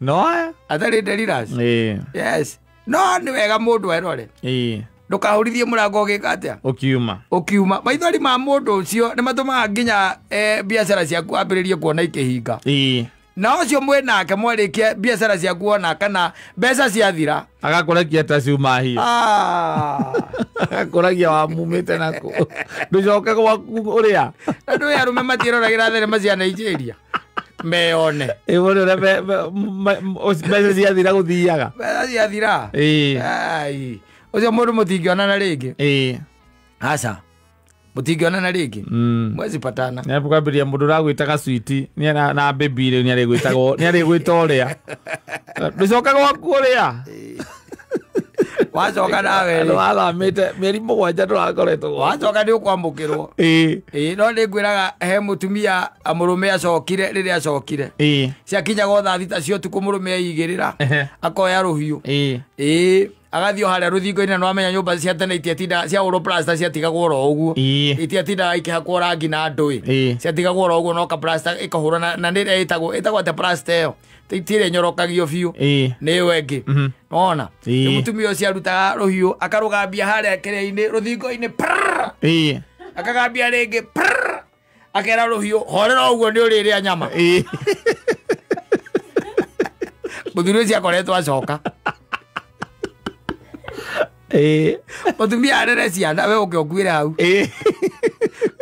No aya. Atarĩ delirious. Ĩĩ. Yes, no nĩ wega mũndũ erore. Ĩĩ. Ndũkahũrithie mũrango ũgĩka atĩa? Ũkiuma. Ũkiuma. Maithori ma mũndũ ũcio nĩ matũmaga nginya biacara ciaku ambĩrĩrie kuona ikĩhinga. Ĩĩ. Na ũcio mwĩ nake mwarĩkia biacara ciaku ona kana mbeca ciathira, Agakũrekia ta ciuma hiyo. Ah. Agakũragia wamumĩte naku. Ndũcoke gwaku ũrĩa. Na ndũĩ arũme matiĩroragĩra thenema cia Nigeria meyone. Ĩĩ ũrĩa mbeca ciathira gũthiaga. Mbeca ciathira. Ĩĩ. Ai. Ũcio mũndũ mũtingĩonana rĩngĩ. Ĩĩ. Aca, mũtingĩonana rĩngĩ. Mwezi patana. Nĩ kwambĩrĩria mũndũ ũragwĩtaga switi nĩ na baby rĩu nĩarĩgwĩtagwo nĩarĩgwĩta ũrĩa. Ndũcoke gwaku ũrĩa. Wacoka nawe Andũ rĩ. wathamĩte mĩeri 7 ndũrakoretwo gwaku. Wacoka nĩ ũkwamũkĩrwo. Ĩĩ. Ĩĩ, no nĩ ngwĩraga he mũtumia mũrũme acokire rĩrĩa acokire. Ĩĩ. Ciakinyaga o thaa 6 cia ũtukũ mũrũme aigĩrĩra. Ehe. Akoya rũhiũ. Ĩĩ. Ĩĩ, agathiĩ o harĩa rũthingo-inĩ na nĩwamenya nyũmba cia tene itiatindaga cia ũrũ plaster ciatigagwo oro ũguo. Ĩĩ. Itiatindaga ikĩhakwo rangi na ndũĩ. Ĩĩ. Ciatigagwo oro ũguo no ka plaster ĩkahũrwo na nĩ ĩrĩa ĩtagwo atĩa plaster ĩyo? Ti ĩrĩa ĩnyorokagio biũ. Ĩĩ. Nĩ ĩyo ĩngĩ. Wona? Ĩĩ. Nĩ mũtumia ũcio arutaga rũhiũ akarũgambia harĩa kĩrĩa-inĩ rũthingo-inĩ prrrr. Ĩĩ. Akagambia rĩngĩ prrrr. Akera rũhiũ horera ũguo nĩ ũrĩrĩa nyama. Ĩĩ. Mũthuri ũcio akoretwo acoka. Ĩĩ. Mũtumia arere ciana we ũke ũkuĩre hau. Ĩĩ.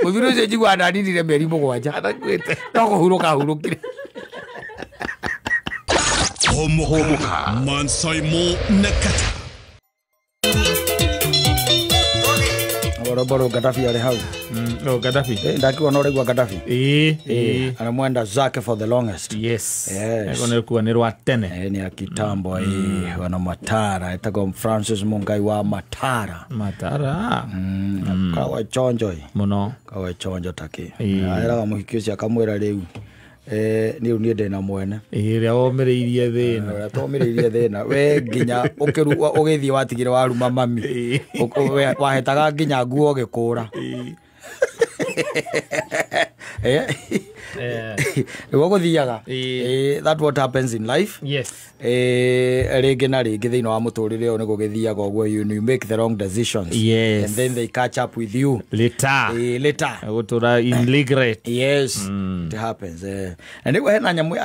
Mũthuri ũcio njiguaga ndaninire mĩeri 7. Anakuĩte. No kũhurũka ahurũkire. Homoka Mansaimo Nakata. Boroboro Gaddafi arĩ hau. No Gaddafi. Ndakiona ũraigua Gaddafi. Ĩĩ. Ĩĩ. Anamwenda zake for the longest. Yes. Yes. Ego nĩ kuo nĩ rwa tene. Nĩ ya kitambo ĩĩ, wana Matara etagwo Francis Mungai wa Matara. Matara. Kawa chonjo ĩ. Mũno. Kawa chonjo take. Ĩĩ. Araga mũhiki ũcio akamwĩra rĩu rĩu niĩ ndĩna mwene. Ĩĩ, ũrĩa womĩrĩirie thĩna. Ũrĩa twomĩrĩirie thĩna we nginya ũgĩthiĩ watigire waruma mami. Wahetaga nginya nguo ũgĩkũra. Nĩguo gũthiaga. That what happens in life. Yes. Rĩngĩ na rĩngĩ thĩinĩ wa mũtũrĩre ũyũ nĩguo gĩthiaga ũguo, you make the wrong decisions. Yes. And then they catch up with you. Later. Later. Gũtũra in regret. Yes. It happens. Na nĩguo hena nyamũ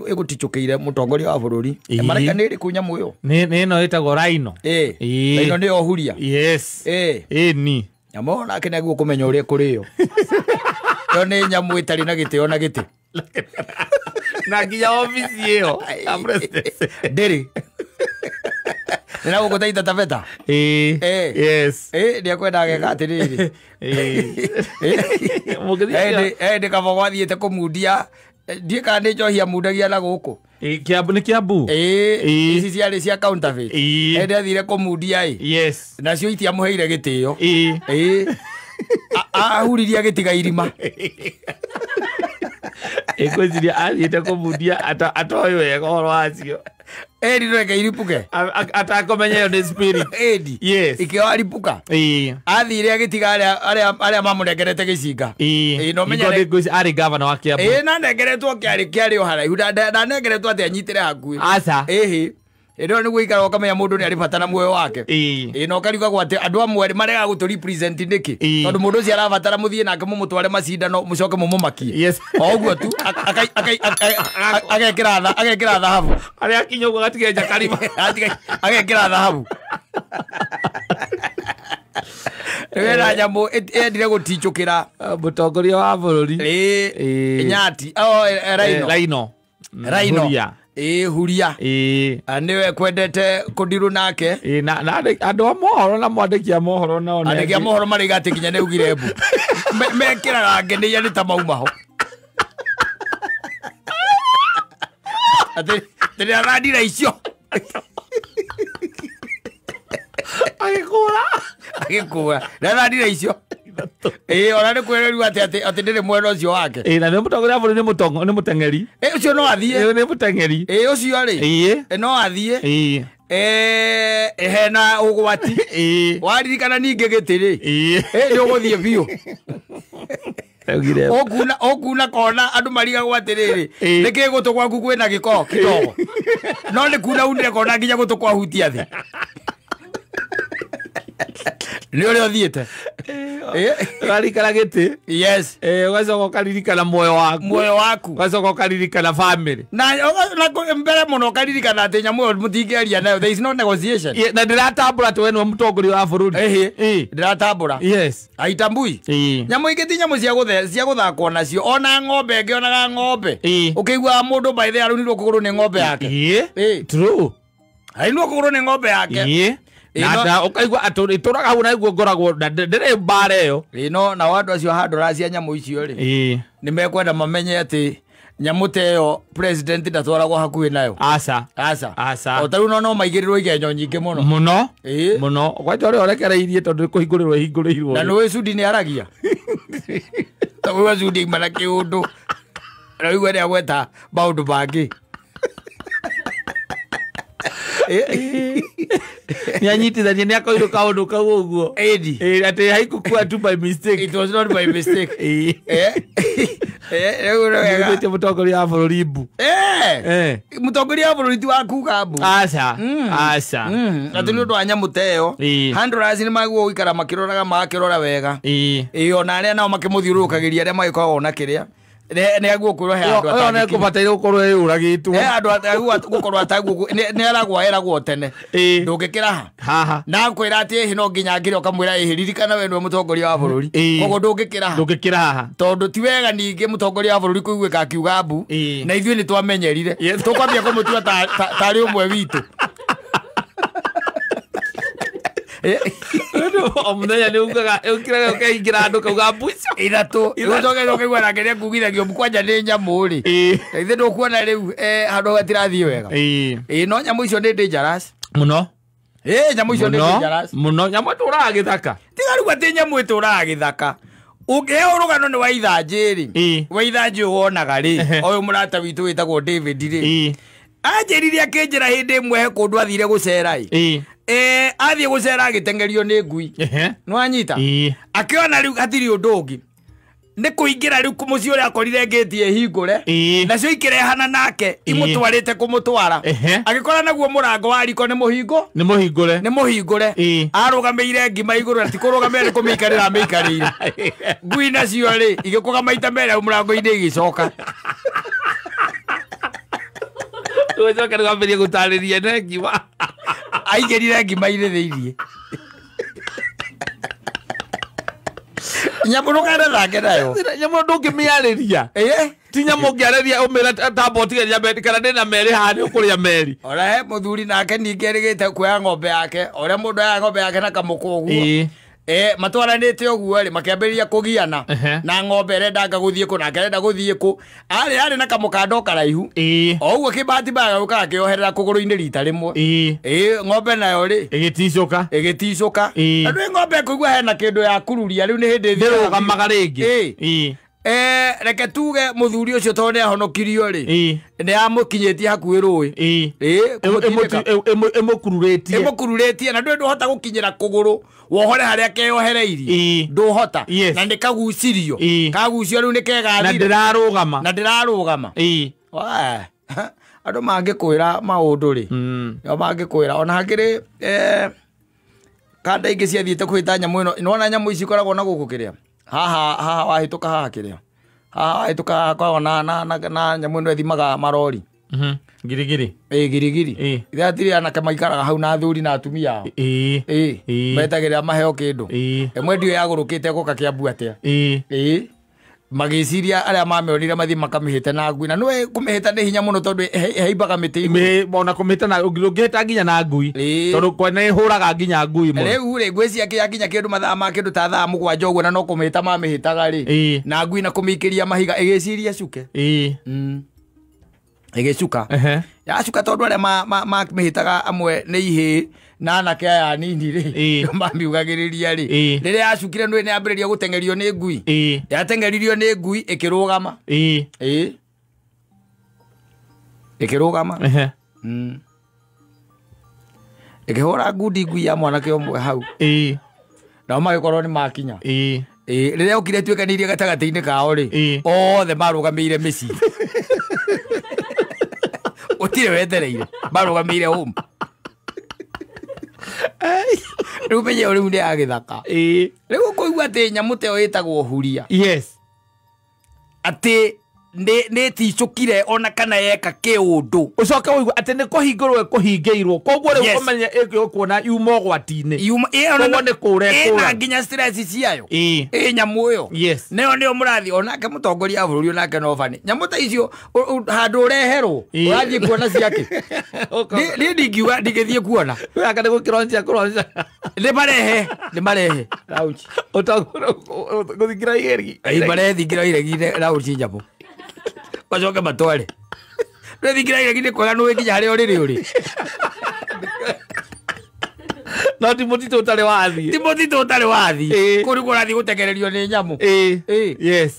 ĩgũtichũkĩire mũtongoria wa bũrũri. Mareka nĩ ĩrĩkũ nyamũ ĩyo? Nĩ ĩno ĩtagwo rhino. Ĩĩ. Rhino nĩyo huria. Yes. Ĩĩ. Ĩĩ ni. Nyamũ ĩyo nake nĩaguo kũmenya ũrĩa ĩkũrĩo. Ĩyo nĩ nyamũ ĩtarĩ na gĩtĩo na gĩtĩ. Na nginya obici ĩyo ya president. Ndĩrĩ. Nĩ na gũkũ Taita Taveta. Ĩĩ. Yes. Ĩĩ, nĩekwenda ageka atĩrĩrĩ. Ĩĩ. Mũngĩthiĩ Ĩndĩ kaba gwathiĩte kũmundia, ndiĩ kana nĩ njohi amundagia na gũkũ. Ĩĩ, Kiambu nĩ Kiambu? Ĩĩ, Ĩĩ. ici ciarĩ cia counterfeit. Ĩĩ. Ĩndĩ athire kũmundia ĩ. Yes. Nacio itiamũheire gĩtĩo. Ĩĩ. Ĩĩ. Ahuririe agĩtiga irima. Ĩngwĩciria athiĩte kũmundia atoĩ wega ũhoro wacio. Ĩni reke iripuke. Atakũmenya ĩyo nĩ spirit. Ĩni. Yes. Ikĩoa ripuka. Ĩĩ. Athire agĩtiga arĩa mamũnengerete gĩcinga. Ĩĩ. Ĩĩ, no menya Arĩ gavana wa Kiambu. Ĩĩ, na nengeretwo kĩarĩ o haraihu. Ndanengeretwo atĩ anyitĩre hakuhĩ. Aca. Ĩhĩ. Ĩndĩ ĩyo nĩguo ikara ũkamenya mũndũ nĩ arĩ bata na muoyo wake. Ĩĩ. Ĩĩ, na ũkarigagwo atĩ andũ amwe maregaga gũtũ represent nĩkĩ? Ĩĩ. Tondũ mũndũ ũcio arabatara mũthiĩ nake mũmũtware macindano mũcoke mũmũmakie. Yes. O ũguo tu, agekĩra thahabu. Arĩa akinya ũguo agatiga karima. Agekĩra thahabu. Wĩra nyamũ ĩendire gũtichũkĩra. Mũtongoria wa bũrũri. Ĩĩ. Ĩĩ. Nyati. Oh, Rhino. Rhino. Rhino. Huria. Ĩĩ, huria. Ĩĩ. Nĩwe kwendete kũndirũ nake. Ĩĩ, na andũ a mohoro na mwandĩki a mohoro nao nĩ Andĩki a angĩ. mohoro marauga atĩ nginya nĩ augire mbu. Mekĩraga ngenĩia nĩ ta mauma ho. Atĩ nĩ arandira icio. Agĩkũra. Agĩkũra. Nĩ arandira icio. Ĩĩ, ona nĩ kwĩrĩrwo atĩ ndĩrĩ mwena ũcio wake. Ĩĩ, na nĩ mũtongoria wa bũrũri nĩ mũteng'eri. Ĩĩ, ũcio no athiĩ. Ĩĩ, nĩ mũteng'eri. Ĩĩ, ũcio rĩ. Ĩĩ. Ĩĩ, no athiĩ. Ĩĩ. Hena ũgwati. Ĩĩ. Waririkana ningĩ gĩtĩ rĩ. Ĩĩ. Ĩĩ, nĩ ũgũthiĩ biũ. Augire Ũkuna kona andũ marigagwo atĩrĩrĩ nĩkĩ gũtũ gwaku kwĩna gĩko kĩdogo no nĩ kuna unire kona nginya gũtũ kwahutia thĩ nĩ ũrĩa ũthiĩte. Ũrarikana gĩtĩ. Yes. Ũgacoka ũkaririkana muoyo waku. Muoyo waku. Ũgacoka ũkaririkana family. Na mbere mũno ũkaririkana atĩ nyamũ ĩyo mũtingĩaria nayo, there is no negotiation. Na ndĩratambũra atĩ we nĩwe mũtongoria wa bũrũri. Ndĩratambũra. Yes. Aitambui. Nyamũ ingĩ ti nyamũ cia gũthakwo nacio. Ona ng'ombe ĩngĩonaga ng'ombe. Ũkĩiguaga mũndũ by the arũnirwo kũgũrũ nĩ ng'ombe yake. True. Arũnirwo kũgũrũ nĩ ng'ombe yake. Na ũkaigua atĩ ĩtũraga hau na iguo ngoragwo na ndĩrĩ mbara ĩyo. No nao andũ acio handũra cia nyamũ icio rĩ nĩ mekwenda mamenye atĩ nyamũ ta ĩyo president ndatwaragwo hakuhĩ nayo. Aca. Aca. Aca. O ta rĩu no maigĩrĩrwo igenyo nyingĩ mũno. Mũno. Mũno. Kwanja ũrĩa ũrekereirie tondũ kũhingũrĩrwo ĩhingũrĩirwo. Na nĩũĩ Sudi nĩ aragia. Tondũ Sudi aima na kĩũndũ. Na rĩu nĩ agweta maũndũ mangĩ. Nĩanyitithania nĩ akoirwo kaũndũ kau ũguo. Ĩni. Atĩ haikũkua tu by mistake. It was not by mistake. Rĩu nĩ wega. Nĩũthĩtie mũtongoria wa bũrũri mbu. Mũtongoria wa bũrũri ti wa kuga mbu. Aca. Aca. Atĩ nĩ ũndũ wa nyamũ ta ĩyo. Handlers nĩ magĩrĩirwo gũikara makĩroraga magakĩrora wega. Ona arĩa nao makĩmũthiũrũrũkagĩria arĩa magĩkoragwo na kĩrĩa. Nĩ aguo kwĩrwo he andũ atangĩkinya. Ĩyo nĩ gũkorwo ĩũragĩtwo. He andũ gũkorwo ataguo nĩ eragwo eragwo tene. Ndũngĩkĩra ha. Haha. Na akwĩra atĩ ĩhĩ no nginya ngĩre ũkamwĩra ĩhĩ ririkana we nĩwe mũtongoria wa bũrũri. Koguo ndũngĩkĩra ha. Ndũngĩkĩra haha. Tondũ ti wega ningĩ mũtongoria wa bũrũri kũiguĩka akiuga mbu. Na ithuĩ nĩ twamenyerire. Tũkwambia kũmũtua tarĩ ũmwe witũ. O mũthenya nĩ ugaga ũkĩraga ũkaingĩra andũ kauga mbu icio ithatũ ũcoke ũkaigua nake nĩ akugithagio mbu kwanja nĩ nyamũ rĩ ithe ndũkuona rĩu handũ hatirathiĩ wega. No nyamũ icio nĩ dangerous mũno. Nyamũ icio nĩ dangerous mũno. Nyamũ ĩtũraga gĩthaka. Tiga rĩu atĩ nyamũ ĩtũraga gĩthaka. Ũngĩheo rũgano nĩ wa ithanjĩ rĩ wa ithanjĩ wonaga rĩ ũyũ mũrata witũ wĩtagwo David rĩ anjĩrire akĩnjĩra hĩndĩ ĩmwe he kũndũ athire gũcera ĩ athiĩ gũcera agĩteng'erio nĩ ngui. Nĩwanyita akĩona rĩu hatirĩ ũndũ ũngĩ nĩ kũingĩra rĩu mũciĩ ũrĩa akorire ngĩti ĩhingũre nacio ikĩrehana nake imũtwarĩte kũmũtwara agĩkora naguo mũrango wa riko nĩ mũhingo nĩ mũhingũre nĩ mũhingũre arũgamĩire ngima igũrũ na ti kũrũgamĩra nĩ kũmĩikarĩra amĩikarĩire ngui nacio rĩ igĩkũga maita merĩ hau mũrango-inĩ igĩcoka. Ũcoke nĩwambĩrĩrie gũtarĩria ne ngima. Aigĩrire ngima-inĩ thĩiniĩ. Nyamũ ndũkanathake nayo. Nyamũ ndũngĩmĩarĩria. Ti nyamũ ũngĩarĩria ũmĩre tamba ũtigeria meri kana ndĩna meri haha nĩ ũkũrĩa meri. Ona he mũthuri nake ningĩ erĩgĩte kuoya ng'ombe yake ũrĩa mũndũ oyaga ng'ombe yake na kamũkwa ũguo. Matwaranĩte ũguo rĩ makĩambĩrĩria kũgiana na ng'ombe ĩrendanga gũthiĩ kũ nake arenda gũthiĩ kũ arĩ na kamũkanda o karaihu o ũguo kĩbahati mbaya gagũka gakĩoherera kũgũrũ-inĩ rita rĩmwe. Ng'ombe nayo rĩ ĩgĩticũka ĩgĩticũka. Na ndũĩ ng'ombe ĩkũigua hena kĩndũ ya kururia rĩu nĩ hĩndĩ ndĩrũgamaga rĩngĩ. Reke tuge mũthuri ũcio tondũ nĩ ahonokirio rĩ nĩ amũkinyĩtie hakuhĩ rũĩ ĩmũkururĩtie ĩmũkururĩtie na ndũĩ ndũhota gũkinyĩra kũgũrũ wohore harĩa keyohereirie ndũhota na nĩ kagucirio kagucio rĩu nĩ kegathire na ndĩrarũgama na ndĩrarũgama. Andũ mangĩkwĩra maũndũ rĩ nĩo mangĩkwĩra ona hakĩrĩ kanda ingĩ ciathiĩte kũhĩta nyamũ ĩno nĩwona nyamũ ici ikoragwo na gũkũ kĩrĩa haha haha wahĩtũka haha kĩrĩa haha wahĩtũka haha koragwo na nyamũ ĩno ĩthimaga marori girigiri girigiri ithe hatirĩ anake maikaraga hau na athuri na atumia ao metagĩrĩra maheo kĩndũ ĩmwe ndiũĩ yagũrũkĩte gũka Kĩambu atĩa magĩciria arĩa mamĩonire mathiĩ makamĩhĩte na ngui na nĩwe kũmĩhĩta nĩ hinya mũno tondũ ĩhaimbaga mĩtĩ igũrũ ona kũmĩhĩta na ũngĩhĩta nginya na ngui tondũ kwene ĩhũraga nginya ngui mũno. Rĩu rĩ ngwĩciria kĩakinya kĩndũ mathaa ma kĩndũ ta thaa mũgwanja ũguo na no kũmĩhĩta mamĩhĩtaga rĩ na ngui na kũmĩikĩria mahiga ĩgĩciria cuke ĩgĩcuka yacuka tondũ arĩa mamĩhĩtaga amwe nĩ ihĩĩ na anake aya anini rĩ mamiugagĩrĩria rĩ rĩrĩa yacukire nĩ yambĩrĩria gũteng'erio nĩ ngui yateng'eririo nĩ ngui ĩkĩrũgama ĩkĩrũgama ĩkĩhũra ngundi ngui ya mwanake ũmwe hau nao magĩkorwo nĩ makinya Rĩrĩa okire tuĩkanĩirie gatagatĩ-inĩ kao rĩ, othe marũgamĩire mĩciĩ. Ũtirĩ wetereire, marũgamĩire home. Rĩu menye rĩu nĩ ya gĩthaka. Rĩu ũkũigua atĩ nyamũ ta ĩyo ĩtagwo huria. Yes. Atĩ nĩ ticũkire ona kana yeka kĩũndũ. Ũcoke ũigue atĩ nĩ kũhingũrwo ĩkũhingĩirwo. Koguo rĩu ũmenye ĩkuona yuma ũgwati-inĩ. Koguo nĩ kũra ĩkũra. Ĩna nginya stress ciayo. Ĩ nyamũ ĩyo. Yes. Nĩyo nĩyo mũrathiĩ onake mũtongoria wa bũrũri onake no bani. Nyamũ ta icio handũ ũreherwo ũrathiĩ kuona ciake. Niĩ ndingiuga ndingĩthiĩ kuona. Aka nĩ gũkĩronja kũronja. Nĩ marehe, nĩ marehe. Rauchi. Gũthingira iregi. Marehe thingira iregi rauchi nyamũ. Macoke matware. Rĩu iregi nĩ kwega nĩũĩ nginya harĩa ũrĩrĩ ũrĩ. No ti mũtitũ ũtarĩ wathiĩ. Ti mũtitũ ũtarĩ wathiĩ. Kũu nĩkuo ũrathiĩ gũtengererio nĩ nyamũ. Yes.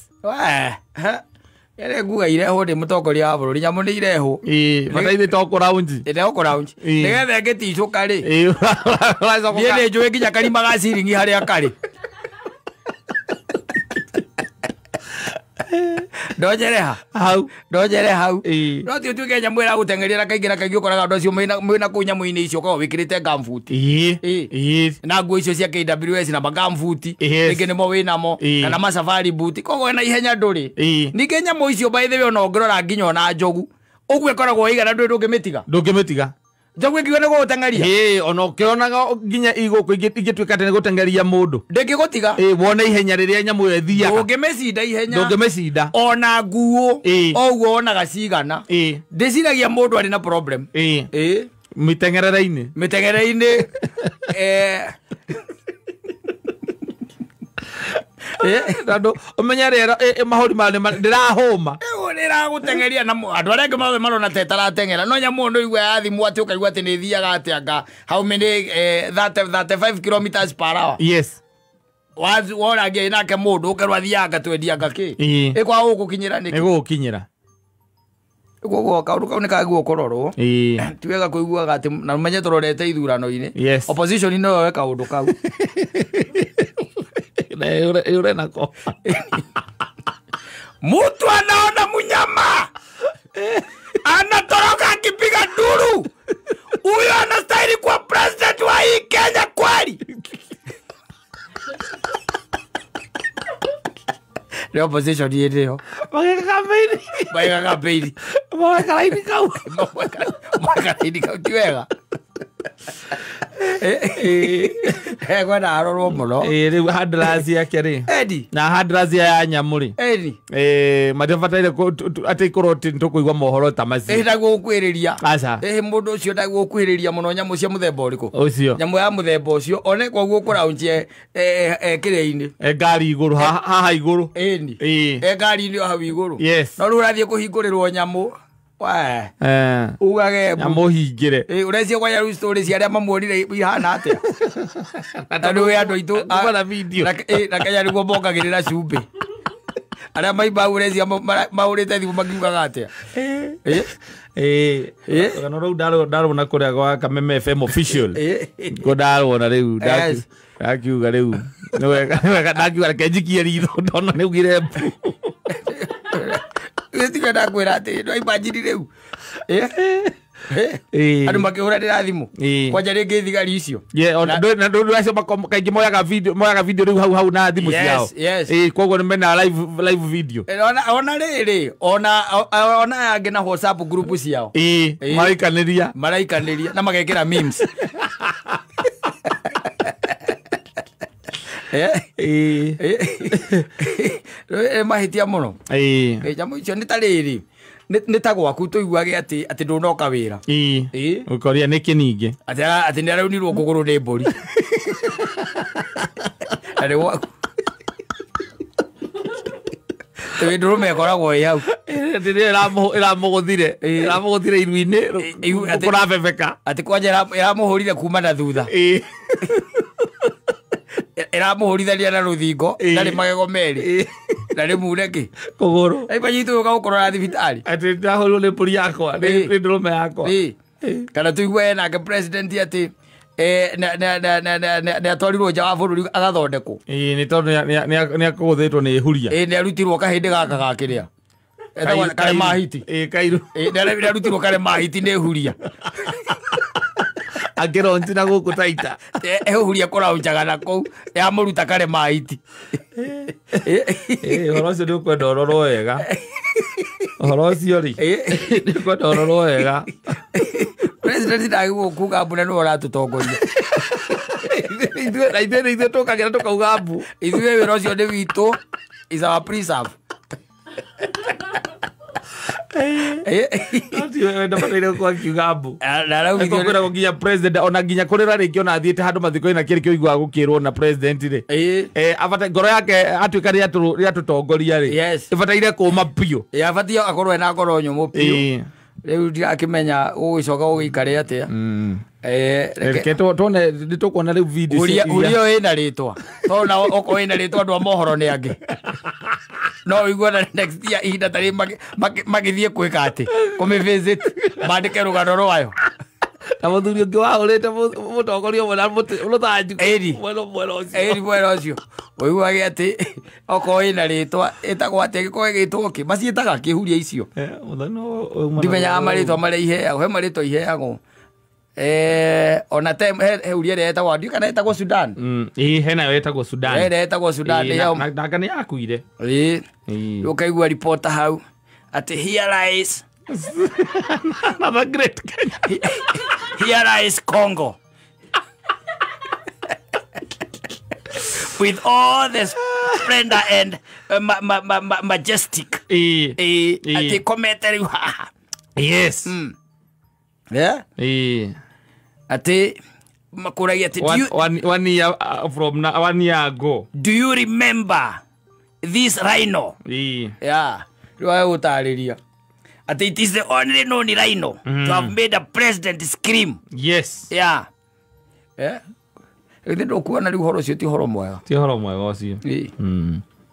Ere nguga irehwo nĩ mũtongoria wa bũrũri, nyamũ nĩ irehwo. Bataire to kũraunji. Ĩrehwo kũraunji. Nĩgetha ĩngĩticũka rĩ. Niĩ nĩ njũĩ nginya karima ga ciringi harĩa karĩ. Ndonjere hau. Ndonjere hau. No ti ũtuĩke nyamũ ĩragũteng'eria na kaingĩ na kaingĩ ũkoraga andũ acio mwĩna kũu nyamũ-inĩ icio ũkoragwo wĩkĩrĩte gumboot. Na nguo icio cia KWS na magumboot rĩngĩ nĩmo wĩnamo kana ma safari boot. Koguo wĩna ihenya ndũrĩ. Ningĩ nyamũ icio by the way ona ũngĩrora nginya ona njogu ũguo ĩkoragwo ĩigana ndũĩ ndũngĩmĩtiga. Ndũngĩmĩtiga. Njogu ĩngiuga nĩ gũgũteng'eria. Ona ũkĩonaga nginya igũkũ ingĩtuĩka atĩ nĩ gũteng'eria mũndũ. Ndĩngĩgũtiga. Wone ihenya rĩrĩa nyamũ ĩyo ĩthiaga. Ndũngĩmĩcinda ihenya. Ndũngĩmĩcinda. Ona nguo o ũguo wonaga cigana. Ndĩciragia mũndũ arĩ na problem. Mĩteng'erere-inĩ. Mĩteng'erere-inĩ. Tondũ ũmenye rĩera mahũri mayo ndĩrahũma. Ĩragũteng'eria na andũ arĩa angĩ mothe marona ta ĩtarateng'era no nyamũ ĩno igua yathimwo atĩ ũkaigua atĩ nĩ ĩthiaga atĩ anga how many 35 kilometers per hour. Yes. Wora ngĩ nake mũndũ ũkerwo athiaga twendia kĩ. Ĩkwaga gũgũkinyĩra nĩkĩ? Nĩ gũgũkinyĩra. Koguo kaũndũ kau nĩ kagĩrĩirwo kũrorwo. Ti wega kũiguaga atĩ na ũmenye tũrorete ithurano-inĩ. Yes. Opposition no yoe kaũndũ kau. Yule nako. Mtu anaona mnyama anatoroka akipiga nduru. Huyo anastahili kuwa president wa hii Kenya kweli? Nĩ opposition ĩrĩ ho. Mageka campaign. Mageka campaign. Mageka raini kau. Mageka raini kau ti wega. Kwenda arorwo mũno. Rĩu handlers yake rĩ. Edi. Na handlers ya nyamũ rĩ. Edi. Matiabataire atĩ ikorwo atĩ nĩtũkũigua mohoro ta macio. Ndaguo gũkuhĩrĩria. Aca. Mũndũ ũcio ndaguo gũkuhĩrĩria mũno nyamũ cia mũthemba ũrĩkũ? Ũcio. Nyamũ ya mũthemba ũcio one koguo kũraunjie kĩrĩa-inĩ. Ngari igũrũ haha igũrũ. Ĩni. Ngari-inĩ o hau igũrũ. Yes. No rĩu ũrathiĩ kũhingũrĩrwo nyamũ. Ugage nyamũ hingĩre. Ũrecia kwanja rĩu story cia arĩa mamuonire ihana atĩa. Tondũ wĩ andũ aitũ na video. Na Kenya nĩguo mongagĩrĩra cumbĩ. Arĩa maimba ũrecia mahũrĩte thimũ makiugaga atĩa. Rũgano rũu ndarũona kũrĩa gwa Kameme FM official. Ngo ndarũona rĩu ndakiuga rĩu nĩ wega ndakiuga reke njikie ritho ndona nĩ ugire mbu. Tiga ndakwĩra atĩ no imagine rĩu. Andũ makĩhũranĩra thimũ. Kwanja rĩngĩ thigari icio. Na ndũ acio kaingĩ moyaga video rĩu hau hau na thimũ ciao. Koguo nĩ mena live video. Ona rĩrĩ ona angĩ na WhatsApp group ciao. Maraikanĩria. Maraikanĩria na magekĩra memes. Mahĩtia mũno. Nyamũ icio nĩ ta rĩrĩ nĩ ta gwaku tũiguage atĩ ndũnoka wĩra. Ũkoria nĩkĩ ningĩ? Atĩ nĩ araunirwo kũgũrũ nĩ mbũri. Na nĩ gwaku. Tondũ ndũrũme ĩkoragwo ĩ hau. Atĩ ĩramũgũthire. Ĩramũgũthire iru-inĩ kũrabebeka. Atĩ kwanja ĩramũhũrire kuma na thutha. Ĩramũhũrithania na rũthingo ndarĩ magego merĩ na nĩ mune kĩ kũgũrũ. Imagine ũka gũkorora thibitarĩ. Atĩ ndahũrirwo nĩ mbũri yakwa nĩ ndũrũme yakwa. Kana tũigue nake president atĩ Nĩ atwarirwo nja wa bũrũri agathondekwo. Ĩĩ nĩ tondũ nĩ akũgũthĩtwo nĩ huria. Ĩĩ nĩ arutirwo kahĩndĩ gaka gakĩrĩa. Etagwo Karemahiti. Ĩĩ Kairu. Ĩĩ nĩ arutirwo Karemahiti nĩ huria. Akĩronji na gũkũ Taita. Ehuria kũraunjaga na kũu yamũruta Karemahiti. Ĩĩ ũhoro ũcio nĩ ũkwenda ũrorwo wega. Ũhoro ũcio rĩ nĩ ũkwenda ũrorwo wega. President ndagĩrĩirwo kuga mbu na nĩwe ũratũtongoria. Ithuĩ ithuĩ tũkagĩra tũkauga mbu. Ithuĩ wĩra ũcio nĩ witũ, is our preserve. Nginya president ona nginya kũrĩra rĩngĩ ona athiĩte handũ mathiko-inĩ na kĩrĩ kĩũiguaga gũkĩrwo na president rĩ ngoro yake atuĩka rĩatũtongoria rĩ ĩbataire kũma biũ. Abatiĩ akorwo ena ngoro nyũmũ biũ. Rĩu ndirakĩmenya gũgĩcoka gũgĩikare atĩa. Reke tuone nĩ tũkuona rĩu video ũrĩa ĩna rĩtwa tondũ na okorwo ĩna rĩtwa andũ a mohoro nĩ angĩ. No ũigue na next year ihinda tarĩ magĩthiĩ kwĩka atĩ kũmĩvisit mandĩke rũgano rwayo. Na mũthuri ũngĩ wahũrĩte mũtongoria ũmwe na rũthanju ĩri mwena ũcio ũiguage atĩ okorwo ĩna rĩtwa ĩtagwo atĩ ĩgĩkorwo ĩgĩtwo kĩ maciĩtaga kĩhuria icio. Ndimenyaga marĩtwa marĩa iheagwo he marĩtwa iheagwo. Ona te he huria ĩrĩa ĩtagwo ndiũ kana ĩtagwo Sudan. Ĩĩ hena yo ĩtagwo Sudan. Ĩrĩa ĩtagwo Sudan na nĩ yakuire. Ĩĩ ũkaigua reporter hau atĩ here lies another great Kenya. Here lies Congo with all the splendor and majestic. Atĩ komete rĩu haha. Yes. Yeah? Atĩ makũragia atĩ one year from now, 1 year ago. Do you remember this rhino? Yeah. Rĩu agũtarĩria atĩ it is the only known rhino to have made a president scream. Yes. Yeah. Rĩu ndũkuona rĩu ũhoro ũcio ti ũhoro mwega. Ti ũhoro mwega ũcio.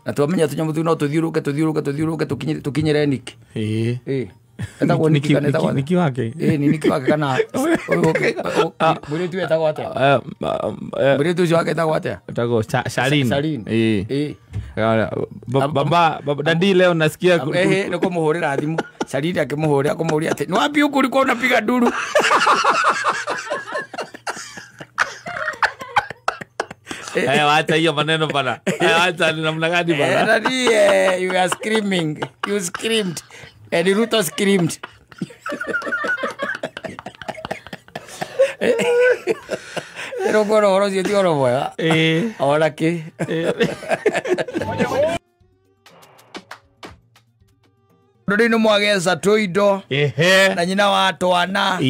Na twamenya tũnyamũ tũu no tũthiũrũke tũthiũrũke tũthiũrũke tũkinyĩre Niki. Ĩĩ. Etagwo Niki kana etagwo Niki wake. Ĩĩ ni Niki wake kana mũirĩtu etagwo atĩa? Mũirĩtu ũcio wake etagwo atĩa? Etagwo Charlene. Ĩĩ. Baba dadi leo nasikia nĩ kũmũhũrĩra thimũ. Charlene akĩmũhũrĩra kũmũũria atĩ nĩ wapi huku ulikuwa unapiga nduru? Wacha hiyo maneno bana. Wacha ni namna gani bana? Dadi, you are screaming. You screamed. And Ruto screamed. Rũgoro ũhoro ũcio ti ũhoro mwega. Ona kĩ. Rĩu nĩ mwagetha tũindo na nyina wa twana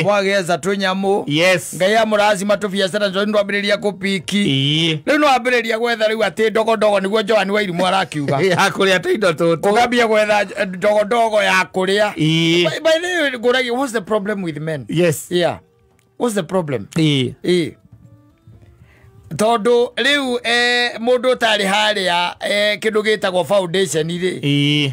mwagetha tũnyamũ. Yes. Ngai amũrathima tũbiacara njo nĩndwambĩrĩria kũpiki. Rĩu nĩwambĩrĩria gwetha rĩu atĩ ndogondogo nĩguo Joan wa Irimũ arakiuga. Ya kũrĩa tũindo tũtũ. Ũkambia gwetha ndogondogo ya kũrĩa. By the way, ngũragia, what's the problem with men? Yes. Yeah. What's the problem? Tondũ rĩu mũndũ ũtarĩ harĩa kĩndũ gĩtagwo foundation rĩ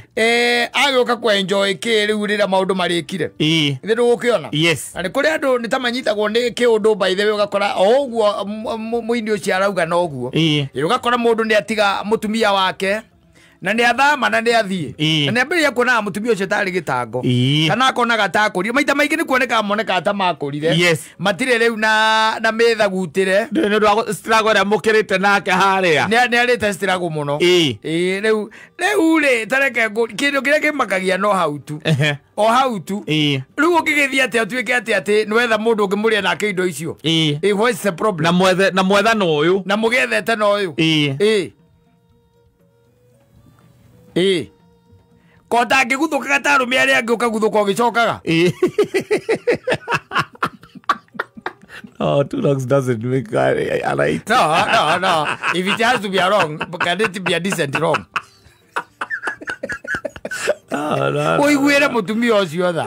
agĩũka kũ enjoy kĩ rĩu rĩrĩa maũndũ marĩkire ithe ndũgũkĩona. Yes. Na nĩ kũrĩ andũ nĩ ta manyitagwo nĩ kĩũndũ by the way ũgakora o ũguo mũini ũcio arauga na ũguo ũgakora mũndũ nĩ atiga mũtumia wake na nĩ athama na nĩ athiĩ na nĩ ambĩrĩria kuonaga mũtumia ũcio tarĩ gĩtango kana akonaga takũrire maita maingĩ nĩ kuonekaga monekaga ta makũrire. Yes. Matirĩ rĩu na mĩthagutĩre nĩ ũndũ wa struggle ĩrĩa mũkĩrĩte nake harĩa nĩ arĩte struggle mũno. Rĩu rĩ tareke kĩndũ kĩrĩa kĩmakagia no hau tu o hau tu. Rĩu ũngĩgĩthiĩ atĩa ũtuĩke atĩ atĩ nĩwetha mũndũ ũngĩmũrĩa nake indo icio. What's the problem? Na mwetha na ũyũ na mũgethete na ũyũ. Ko ndangĩguthũkaga ta arũme arĩa angĩ ũkaguthũka ũgĩcokaga. Oh, two wrongs doesn't make a right. No, no, no. If it has to be a wrong, can it be a decent wrong? Ũiguĩre mũtumia ũcio tha.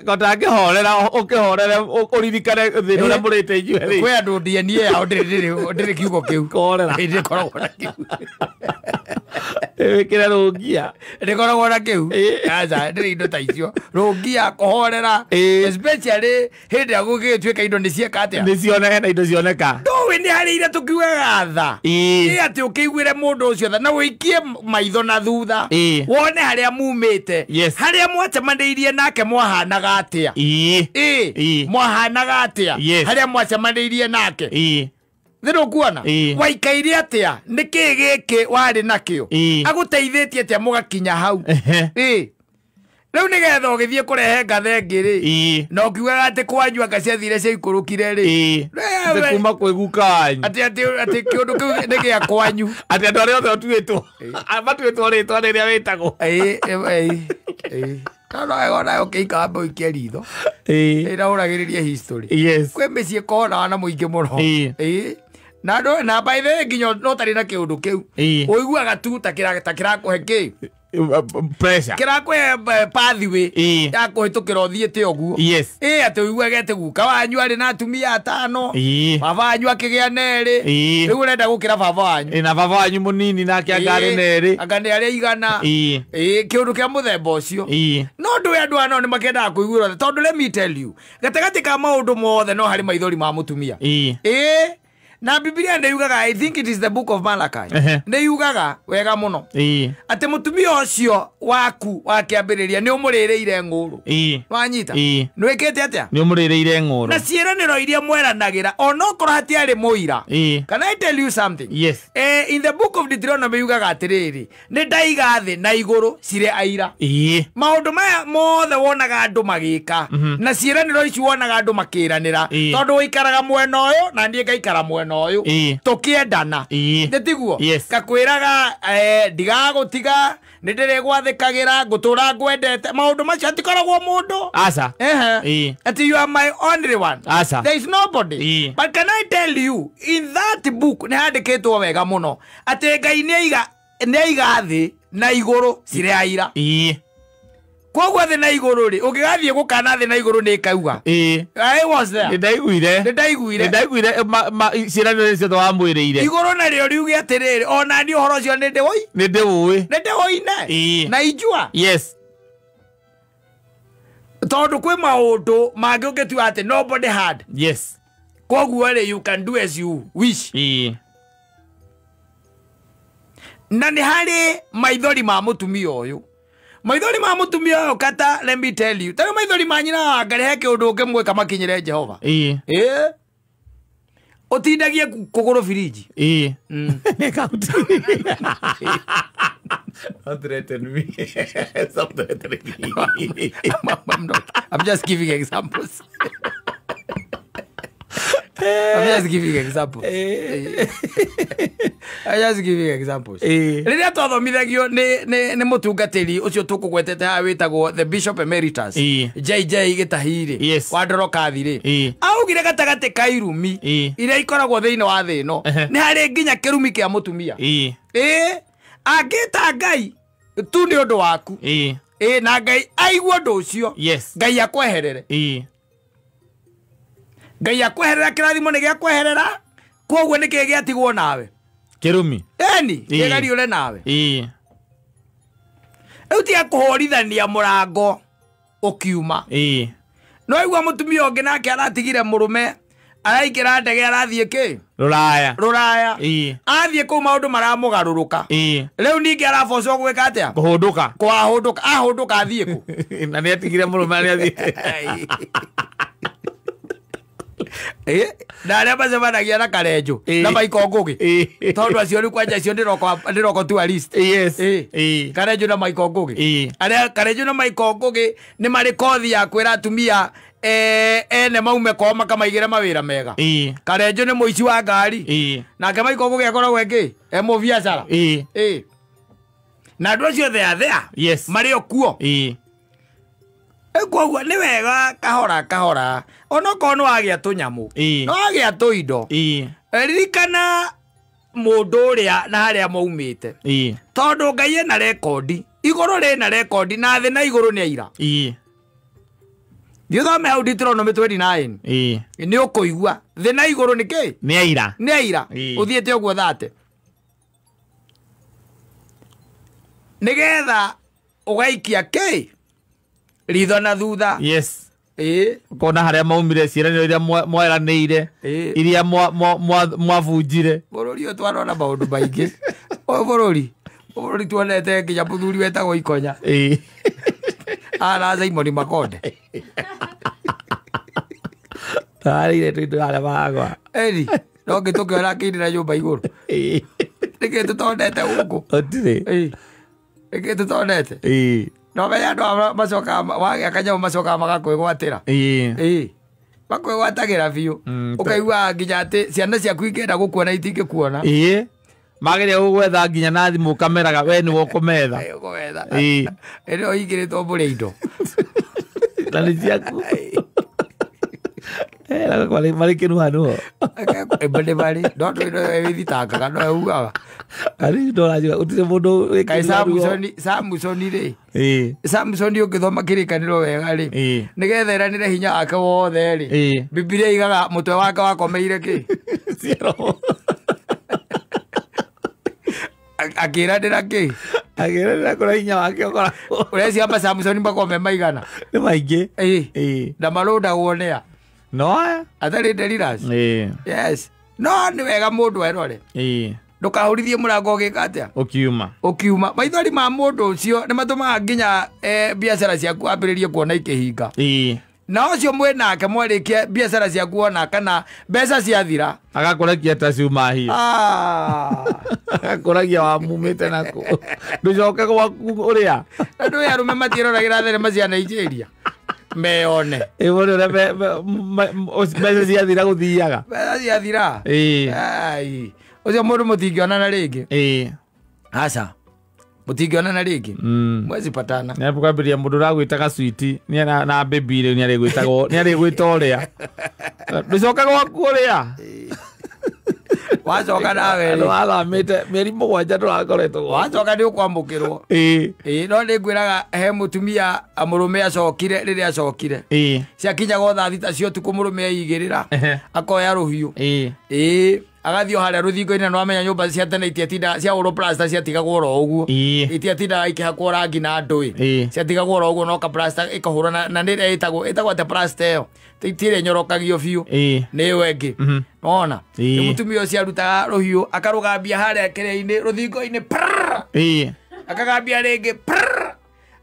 Kotangĩhorera ũkĩhorere ũririkane thĩna ũrĩa mũrĩte inyuĩ. Kwĩ andũ DNA yao ndĩrĩ kiugo kĩu. Kũhorera. Ndĩkoragwo na kĩu. Wĩkĩre rũngia. Ndĩkoragwo na kĩu. Aca ndĩrĩ indo ta icio. Rũngia kũhorera. Especially hĩndĩ ĩrĩa gũgĩtuĩka indo nĩ cieka atĩa. Nĩ cioneka na indo cioneka. Ndũĩ nĩ harĩ iria tũkiugaga tha. Ĩ atĩ ũkĩiguĩre mũndũ ũcio tha na ũikie maitho na thutha. Wone harĩa mumĩte. Harĩa mwacemanĩirie nake mwahanaga atĩa. Ĩ mwahanaga atĩa. Harĩa mwacemanĩirie nake. Thĩna ũkuona waikaire atĩa nĩkĩ gĩkĩ warĩ nakĩo agũteithĩtie atĩa mũgakinya hau. Ĩ rĩu nĩgetha ũgĩthiĩ kũrehe ngatha ĩngĩ rĩ na ũkiugaga atĩ kwanyu anga ciathire ciaikũrũkire rĩ kuma kwĩ guka wanyu atĩ kĩũndũ kĩu nĩ gĩa kwanyu atĩ andũ arĩa othe ũtuĩtwo matuĩtwo rĩtwa rĩrĩa wĩtagwo. No wega onawe ũkĩika wambe ũikie ritho ĩrahũragĩrĩria history. Kwĩ mĩciĩ ĩkonaga na mũingĩ mũno na andũ na by the way nginya no tarĩ na kĩũndũ kĩu ũiguaga tu ta kĩrakũhe kĩ pressure kĩrakũhe pathway ya kũhĩtũkĩra ũthiĩte ũguo. Ĩ atĩ ũiguage atĩ guka wanyu arĩ na atumia atano, baba wanyu akĩgĩa na erĩ, rĩu ũrenda gũkĩra baba wanyu na baba wanyu mũnini nake anga arĩ na erĩ anga nĩ arĩ igana. Ĩ kĩũndũ kĩa mũthemba ũcio. No ndũĩ andũ aya nao nĩ makendaga kũiguĩrwo tondũ let me tell you gatagatĩ ka maũndũ mothe no harĩ maithori ma mũtumia. Ĩ na Biblia nĩ yugaga, I think it is the book of Malachi, nĩ yugaga wega mũno atĩ mũtumia ũcio waku wa kĩambĩrĩria nĩ ũmũrĩrĩire ng'ũrũ. Wanyita nĩ wĩkĩte atĩa? Nĩ ũmũrĩrĩire ng'ũrũ na ciĩranĩro iria mweranagĩra onokorwo hatiarĩ mũira. Can I tell you something? Yes. In the book of Deuteronomy yugaga atĩrĩrĩ, nĩ ndaiga thĩ na igũrũ cirĩ aira. Maũndũ maya mothe wonaga andũ magĩka na ciĩranĩro ici wonaga andũ makĩranĩra tondũ ũikaraga mwena ũyũ na niĩ ngaikara mwena ũyũ tũkĩendana nĩ tiguo? Kakwĩraga ndigagũtiga nĩ ndĩrĩgwathĩkagĩra ngũtũra ngwendete maũndũ macio hatikoragwo mũndũ. Aca. Ati you are my only one. Aca. There is nobody. But can I tell you in that book nĩ handĩkĩtwo wega mũno atĩ Ngai nĩ aiga thĩ na igũrũ cirĩ aira. Koguo thĩ na igũrũ rĩ ũngĩgathiĩ gũkana thĩ na igũrũ nĩ ĩkauga. I was there. Nĩ ndaiguire. Nĩ ndaiguire. Nĩ ndaiguire ciĩranĩro ciothe wamwĩrĩire. Igũrũ narĩo riuge atĩrĩrĩ ona niĩ ũhoro ũcio nĩ ndĩwoi. Nĩ ndĩũĩ. Nĩ ndĩwoine. Na ijua. Yes. Tondũ kwĩ maũndũ mangĩ ũngĩtua atĩ nobody had. Yes. Koguo rĩ you can do as you wish. Na nĩ harĩ maithori ma mũtumia ũyũ. Maithori ma mũtumia ũyũ kata let me tell you tarĩu maithori ma nyina wa Ngai he kĩũndũ ũngĩmwĩka makinyĩre Jehova. Ũtindagie kũgũrũ firiji. Don't threaten me. Stop threatening me. I'm not. I'm just giving examples. I'm just giving examples. I'm just giving examples. Rĩrĩa twathomithagio nĩ mũtungatĩri ũcio tũkũgwetete haha wĩtagwo the Bishop Emeritus JJ Gĩtahi rĩ wa Ndorokathi rĩ augire gatagatĩ ka irumi iria ikoragwo thĩinĩ wa thĩ ĩno nĩ harĩ nginya kĩrumi kĩa mũtumia. Angĩta Ngai tu nĩ ũndũ waku na Ngai aigue ũndũ ũcio Ngai akweherere. Ngai akweherera kĩrathimo nĩ gĩakweherera koguo nĩ kĩĩ gĩatigwo nawe kĩrumi eni kĩgariũre nawe. Rĩu tiga kũhũrithania mũrango ũkiuma. No igua mũtumia ũngĩ nake aratigire mũrũme araingĩra ndege arathiĩ kĩ rũraya. Athiĩ kũu maũndũ maramũgarũrũka. Rĩu ningĩ arabocwo gwĩka atĩa? Kũhũndũka. Kwahũndũka ahũndũka athiĩ kũ? Na nĩ atigire mũrũme nĩ athiĩ. Na arĩa macemanagia na Karenjũ na Michael Ngũgĩ tondũ acio rĩu kwanja acio ndĩroko tourist. Karenjũ na Michael Ngũgĩ arĩa Karenjũ na Michael Ngũgĩ nĩ marĩ kothi ya kwĩra atumia ene maume kwao makamaigĩre mawĩra mega. Karenjũ nĩ mũici wa ngari nake Michael Ngũgĩ akoragwo ĩ e mũbiacara. Na andũ acio othe athea marĩ o kuo. Koguo nĩ wega kahora kahora onokorwo nĩ wagĩa tũnyamũ no wagĩa tũindo ririkana mũndũ ũrĩa na harĩa maumĩte tondũ Ngai ena rekondi Igũrũ rĩna rekondi na thĩ na igũrũ nĩ aira. Thiĩ ũthome hau Deuteronomy 29. Nĩ ũkũigua thĩ na igũrũ nĩ kĩ? Nĩ aira. Nĩ aira. Ũthiĩte ũguo thate. Nĩgetha ũgaikia kĩ? Ritho na thutha. Yes. Ũkona harĩa maumire ciĩranĩro iria mweranĩire, iria mwabunjire. Bũrũri ũyũ twarona maũndũ maingĩ. Ũyũ bũrũri tuonete nginya mũthuri wetagwo Ikonya. Ara Simon Makonde. Tarire tũindo harĩa maragwa. Eri, no ngĩtũkĩona akĩinĩra nyũmba igũrũ. Nĩkĩ tũtonete gũkũ? Gũtirĩ. Nĩkĩ tũtonete? No menya andũ aya macokaga wagĩa kanyamũ macokaga magakwĩgwatĩra. Makwĩgwatagĩra biũ. Ũkaigua nginya atĩ ciana ciaku ingĩenda gũkuona itingĩkuona. Mageria gũgwetha nginya na thimũ ũkameraga we nĩwe ũkũmetha. Ũkũmetha. Ĩno ũhingĩrĩtwo mbũrĩ indo. Na nĩ ciaku. Marĩ kĩnuhanũo. Nĩ marĩ. No ndwĩthitangaga no ugaga. Arĩ ndoranjĩra gũtirĩ mũndũ Kaĩ Samusoni rĩ. Samusoni ũngĩthoma kĩrĩkanĩro wega rĩ. Nĩgetha ĩranĩre hinya wake wothe rĩ. Bibilia igaga mũtwe wake wakomeire kĩ? Ciero. Akĩranĩra kĩ? Akĩranĩra kũrĩa hinya wake ũkoragwo. Ũreciria Samusoni makome maigana? Nĩ maingĩ. Na marũndagwo nĩa? No aya. Atarĩ Delilahs? Yes. No nĩ wega mũndũ erore. Ndũkahũrithie mũrango ũgĩka atĩa? Ũkiuma. Ũkiuma. Maithori ma mũndũ ũcio nĩ matũmaga nginya biacara ciaku ambĩrĩrie kuona ikĩhinga. Na ũcio mwĩnake mwarĩkia biacara ciaku ona kana mbeca ciathira. Agakũrekia ta ciuma hiyo. Agakũragia wamumĩte nakũ. Ndũcoke gwaku ũrĩa. Andũ aya arũme matiĩroragĩra thenema cia Nigeria. Meyone. Ĩĩ ũrĩa mbeca ciathira gũthiaga. Mbeca ciathira. Ai. Ũcio mũndũ mũtingĩonana rĩngĩ. Aca. Mũtingĩonana rĩngĩ. Mwezi patana. Nĩ kwambĩrĩria mũndũ ũragwĩtaga sweet na baby rĩu nĩarĩgwĩtagwo nĩarĩgwĩta ũrĩa. Ndũcoke gwaku ũrĩa. Wacoka nawe rĩ. Wathamĩte mĩeri 7 ndũrakoretwo. Wacoka nĩ ũkwamũkĩrwo. No nĩ ngwĩraga he mũtumia mũrũme acokire rĩrĩa acokire. Ciakinyaga o thaa 6 cia ũtukũ mũrũme aigĩrĩra. Akoya rũhiũ. Agathiĩ o harĩa rũthingo-inĩ na nĩwamenya nyũmba cia tene itiatindaga ciahũrwo plaster ciatigagwo oro ũguo. Itiatindaga ikĩhakwo rangi na ndũĩ. Ciatigagwo oro ũguo no ka plaster ĩkahũrwo na nĩ ĩrĩa ĩtagwo atĩa plaster ĩyo? Ti ĩrĩa ĩnyorokagio biũ. Nĩ ĩyo ĩngĩ. Nĩwona? Rĩu mũtumia ũcio arutaga rũhiũ akarũgambia harĩa kĩrĩa-inĩ rũthingo-inĩ prrrr. Akagambia rĩngĩ prrrr.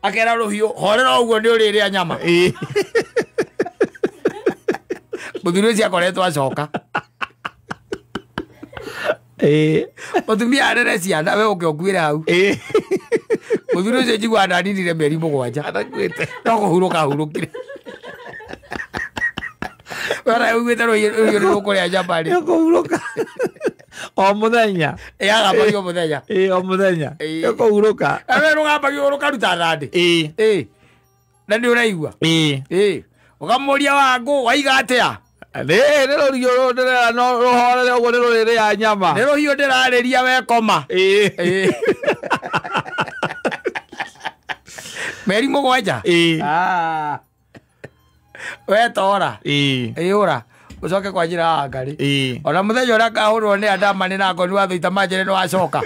Akera rũhiũ horera ũguo nĩ ũrĩrĩa nyama. Mũthuri ũcio akoretwo acoka. Mũtumia arere ciana we ũke ũkuĩre hau. Mũthuri ũcio njiguaga ndaninire mĩeri 7. Adakuĩte. No kũhurũka ahurũkire. We ũraiguĩte rũhiũ nĩ rũkũrĩa nyama rĩ. Nĩ kũhurũka. O mũthenya. Agambagio o mũthenya. O mũthenya. Nĩ kũhurũka. Na we rũgambagio rũkaruta thandĩ. Na nĩ ũraigua. Ũkamũria wangũ waiga atĩa? Nĩ rũhiũ rũrĩa no rũhorere ũguo nĩ rũrĩrĩa nyama. Nĩ rũhiũ ndĩrarĩria we koma. Mĩeri 7. We tora. Ĩũra. Ũcoke kwa njĩra ya Ngarĩ. Ona mũthenya ũrĩa ngahũrwo nĩ Adama nĩ na ngoni watho itamanjĩre nĩ wacoka.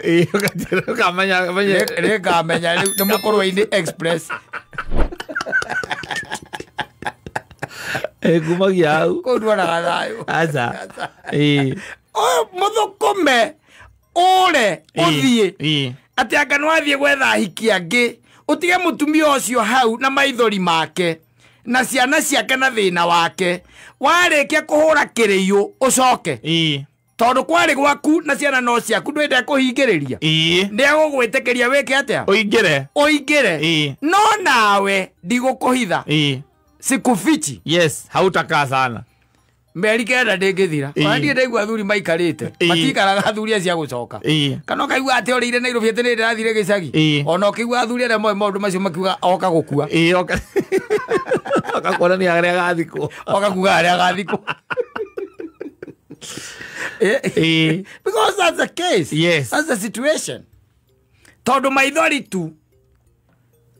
Ũkamenya. Nĩngamenya rĩu nĩ Mũkũrwe-inĩ Express. Kumagia hau. Kũu nduonaga thayũ. Aca. Mũthũkũme ũre ũthiĩ. Atĩ anga nĩwathiĩ gwetha ahiki angĩ. Ũtige mũtumia ũcio hau na maithori make. Na ciana ciake na thĩna wake. Warĩkia kũhũra kĩrĩiũ ũcoke. Tondũ kwarĩ gwaku na ciana no ciaku ndwende kũhingĩrĩria. Nĩ egũgwĩtĩkĩria wĩke atĩa? Ũingĩre. Ũingĩre. No nawe ndigũkũhitha. Sikufichi. Yes, hautakaa sana. Mĩeri 9 ndĩngĩthira. Ona niĩ ndaigua athuri maikarĩte. Matikaraga athuri acio a gũcoka. Kana ũkaigua atĩ orĩire Nairobi atĩ nĩ ndĩrathire gĩcagi. Ona ũkĩigua athuri arĩa moĩ maũndũ macio makiuga oka gũkua. Oka. Oka kuonania harĩa agathikwo. Oka kuga harĩa agathikwo. Because that's the case. Yes. That's the situation. Tondũ maithori tu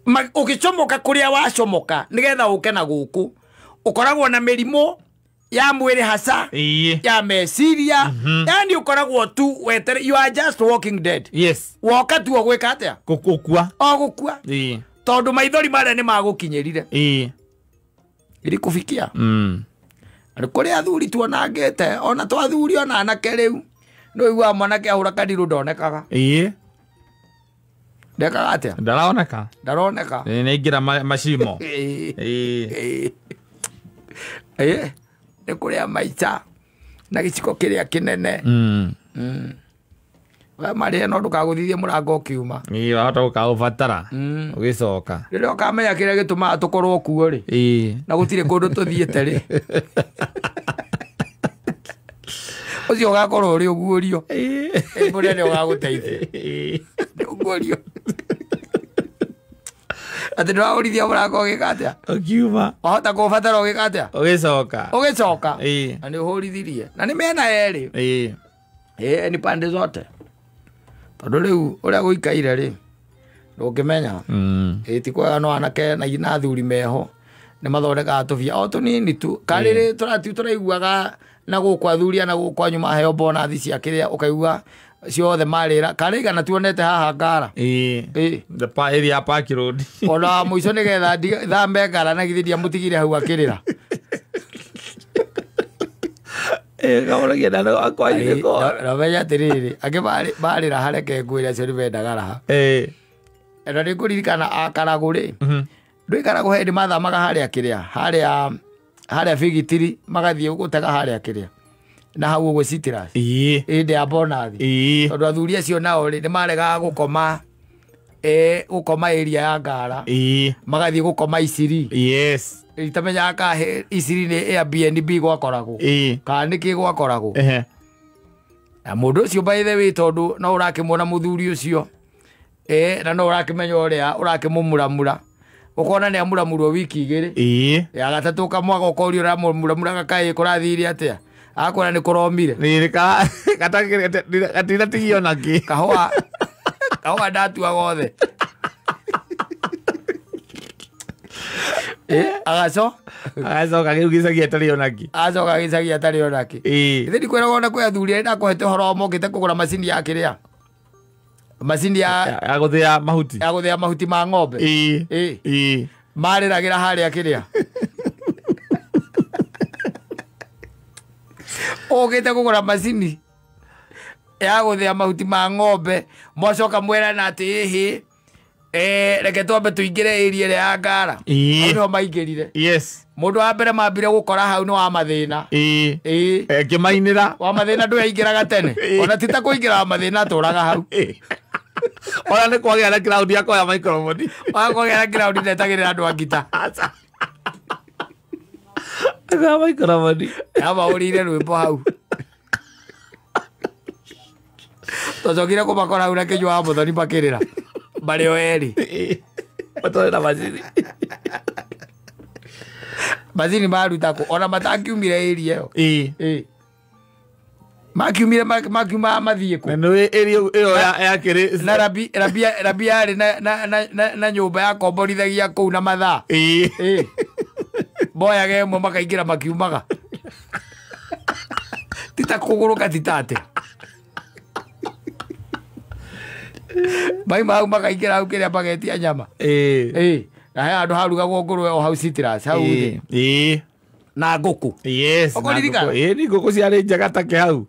Ũgĩcomoka kũrĩa wacomoka nĩgetha ũke na gũkũ ũkoragwo na mĩrimũ ya mwĩrĩ hasa ya meciria yani ũkoragwo tu wetere, you are just walking dead. Yes. Woka tu ũgwĩka atĩa? Gũkua. O gũkua. Tondũ maithori marĩa nĩ magũkinyĩrire. Irikufikia. Nĩ kũrĩ athuri tuonangĩte ona to athuri ona anake rĩu nĩ ũiguaga mwanake ahũra kandirũ ndonekaga. Ndekaga atĩa? Ndaroneka. Ndaroneka. Nĩ aingĩra macimo. Nĩ kũrĩa maica na gĩciko kĩrĩa kĩnene. We marĩa no ndũkagũthithie mũrango ũkiuma. Wahota gũkaũbatara ũgĩcoka. Rĩrĩa ũkamenya kĩrĩa gĩtũmaga tũkorwo kuo rĩ na gũtirĩ kũndũ tũthiĩte rĩ ũcio ũgakorwo ũrĩ ũguũrio. Mũrĩa nĩ ũgagũteithia. Nĩ ũguũrio. Atĩ ndũragũrithia mũrango ũgĩka atĩa? Ũkiuma. Wahota kũũbatara ũgĩka atĩa? Ũgĩcoka. Ũgĩcoka. Na nĩ ũhũrithirie. Na nĩ mĩena yerĩ. Ni pande zote. Tondũ rĩu ũrĩa gũikaire rĩ ndũngĩmenya. Ti kwega no anake na athuri meho nĩ mathondekaga tũbia o tũnini tu. Karĩrĩ tũraiguaga na gũkũ athuri na gũkũ anyu maheo bonathi cia kĩrĩa ũkaigua ciothe marĩra karĩ igana tuonete haha Ngara. The area Park Road. Ona mũico nĩgetha thambe Ngara na githĩ ndiamũtigire hau akĩrĩra. Namenya atĩrĩrĩ angĩ marĩra hareke ngwĩre acio nĩmendaga raha. Na nĩ ngũririkana Akaragũ rĩ ndũĩ Karagũ hĩndĩ mathamaga harĩa kĩrĩa harĩa bigitiri magathiĩ gũtega harĩa kĩrĩa na hau ũguo Citrus hĩndĩ ya bonathi tondũ athuri acio nao rĩ nĩ maregaga gũkoma gũkoma area ya Ngara magathiĩ gũkoma Isiri. Yes. Itamenyaga ka Isiri nĩ Airbnb gwakoragwo kana nĩkĩ gwakoragwo. Na mũndũ ũcio by the way tondũ no ũrakĩmuona mũthuri ũcio na no ũrakĩmenya ũrĩa ũrakĩmũmuramura ũkona nĩ amuramurwo wiki igĩrĩ ya gatatũ ũkamwaga ũkorio ũramũramuraga kaĩ kũrathire atĩa akwĩra nĩ kũromire. Gatinatigio nakĩ kahũa kahũa ndatuaga othe. Agacoka rĩu gĩcagi atarĩ onakĩ. Agacoka gĩcagi atarĩ onakĩ. Ithe ndikwĩraga ona kwĩ athuri arĩa ndakũhete ũhoro mokĩte kũgũra macini ya kĩrĩa macini ya gũthĩa mahuti. Ya gũthĩa mahuti ma ng'ombe. Marĩragĩra harĩa kĩrĩa ũkĩte kũgũra macini ya gũthĩa mahuti ma ng'ombe mwacoka mwerana atĩ ĩhĩ reke twambe tũingĩre area ĩrĩa ya Ngara. Hau nĩho maingĩrire. Yes. Mũndũ wa mbere mambire gũkora hau nĩ wa mathĩna. Kĩmainĩra. Wa mathĩna ndũyaingĩraga tene. Ona ti ta kũingĩra wa mathĩna atũraga hau. Ona nĩ kwagĩa na kiraũndi akoya microphone. Kwagĩa na kiraũndi ndetagĩrĩra andũ a ngita. Akoya microphone. Yamahũrĩire rwĩmbo hau. Twacokire kũmakora hau na Kĩnyua wa Mũthoni makĩrĩra. Marĩ o erĩ. Matwarĩ na macini. Macini maruta kũ ona matangiumire area ĩyo. Makiumire makiuma mathiĩ kũ. Na nĩ area ĩyo yakĩrĩ na rabi yarĩ na nyũmba yakomborithagia kũu na mathaa. Moyaga ĩmwe makaingĩra makiumaga. Ti ta kũgũrũka ti ta atĩa. Maima hau makaingĩra hau kĩrĩa magetia nyama. Na he handũ harugagwo ngũrwe o hau Citrus hau thĩ. Na ngũkũ. Yes. Ũkũririkana? Nĩ ngũkũ ciarĩ njega take hau.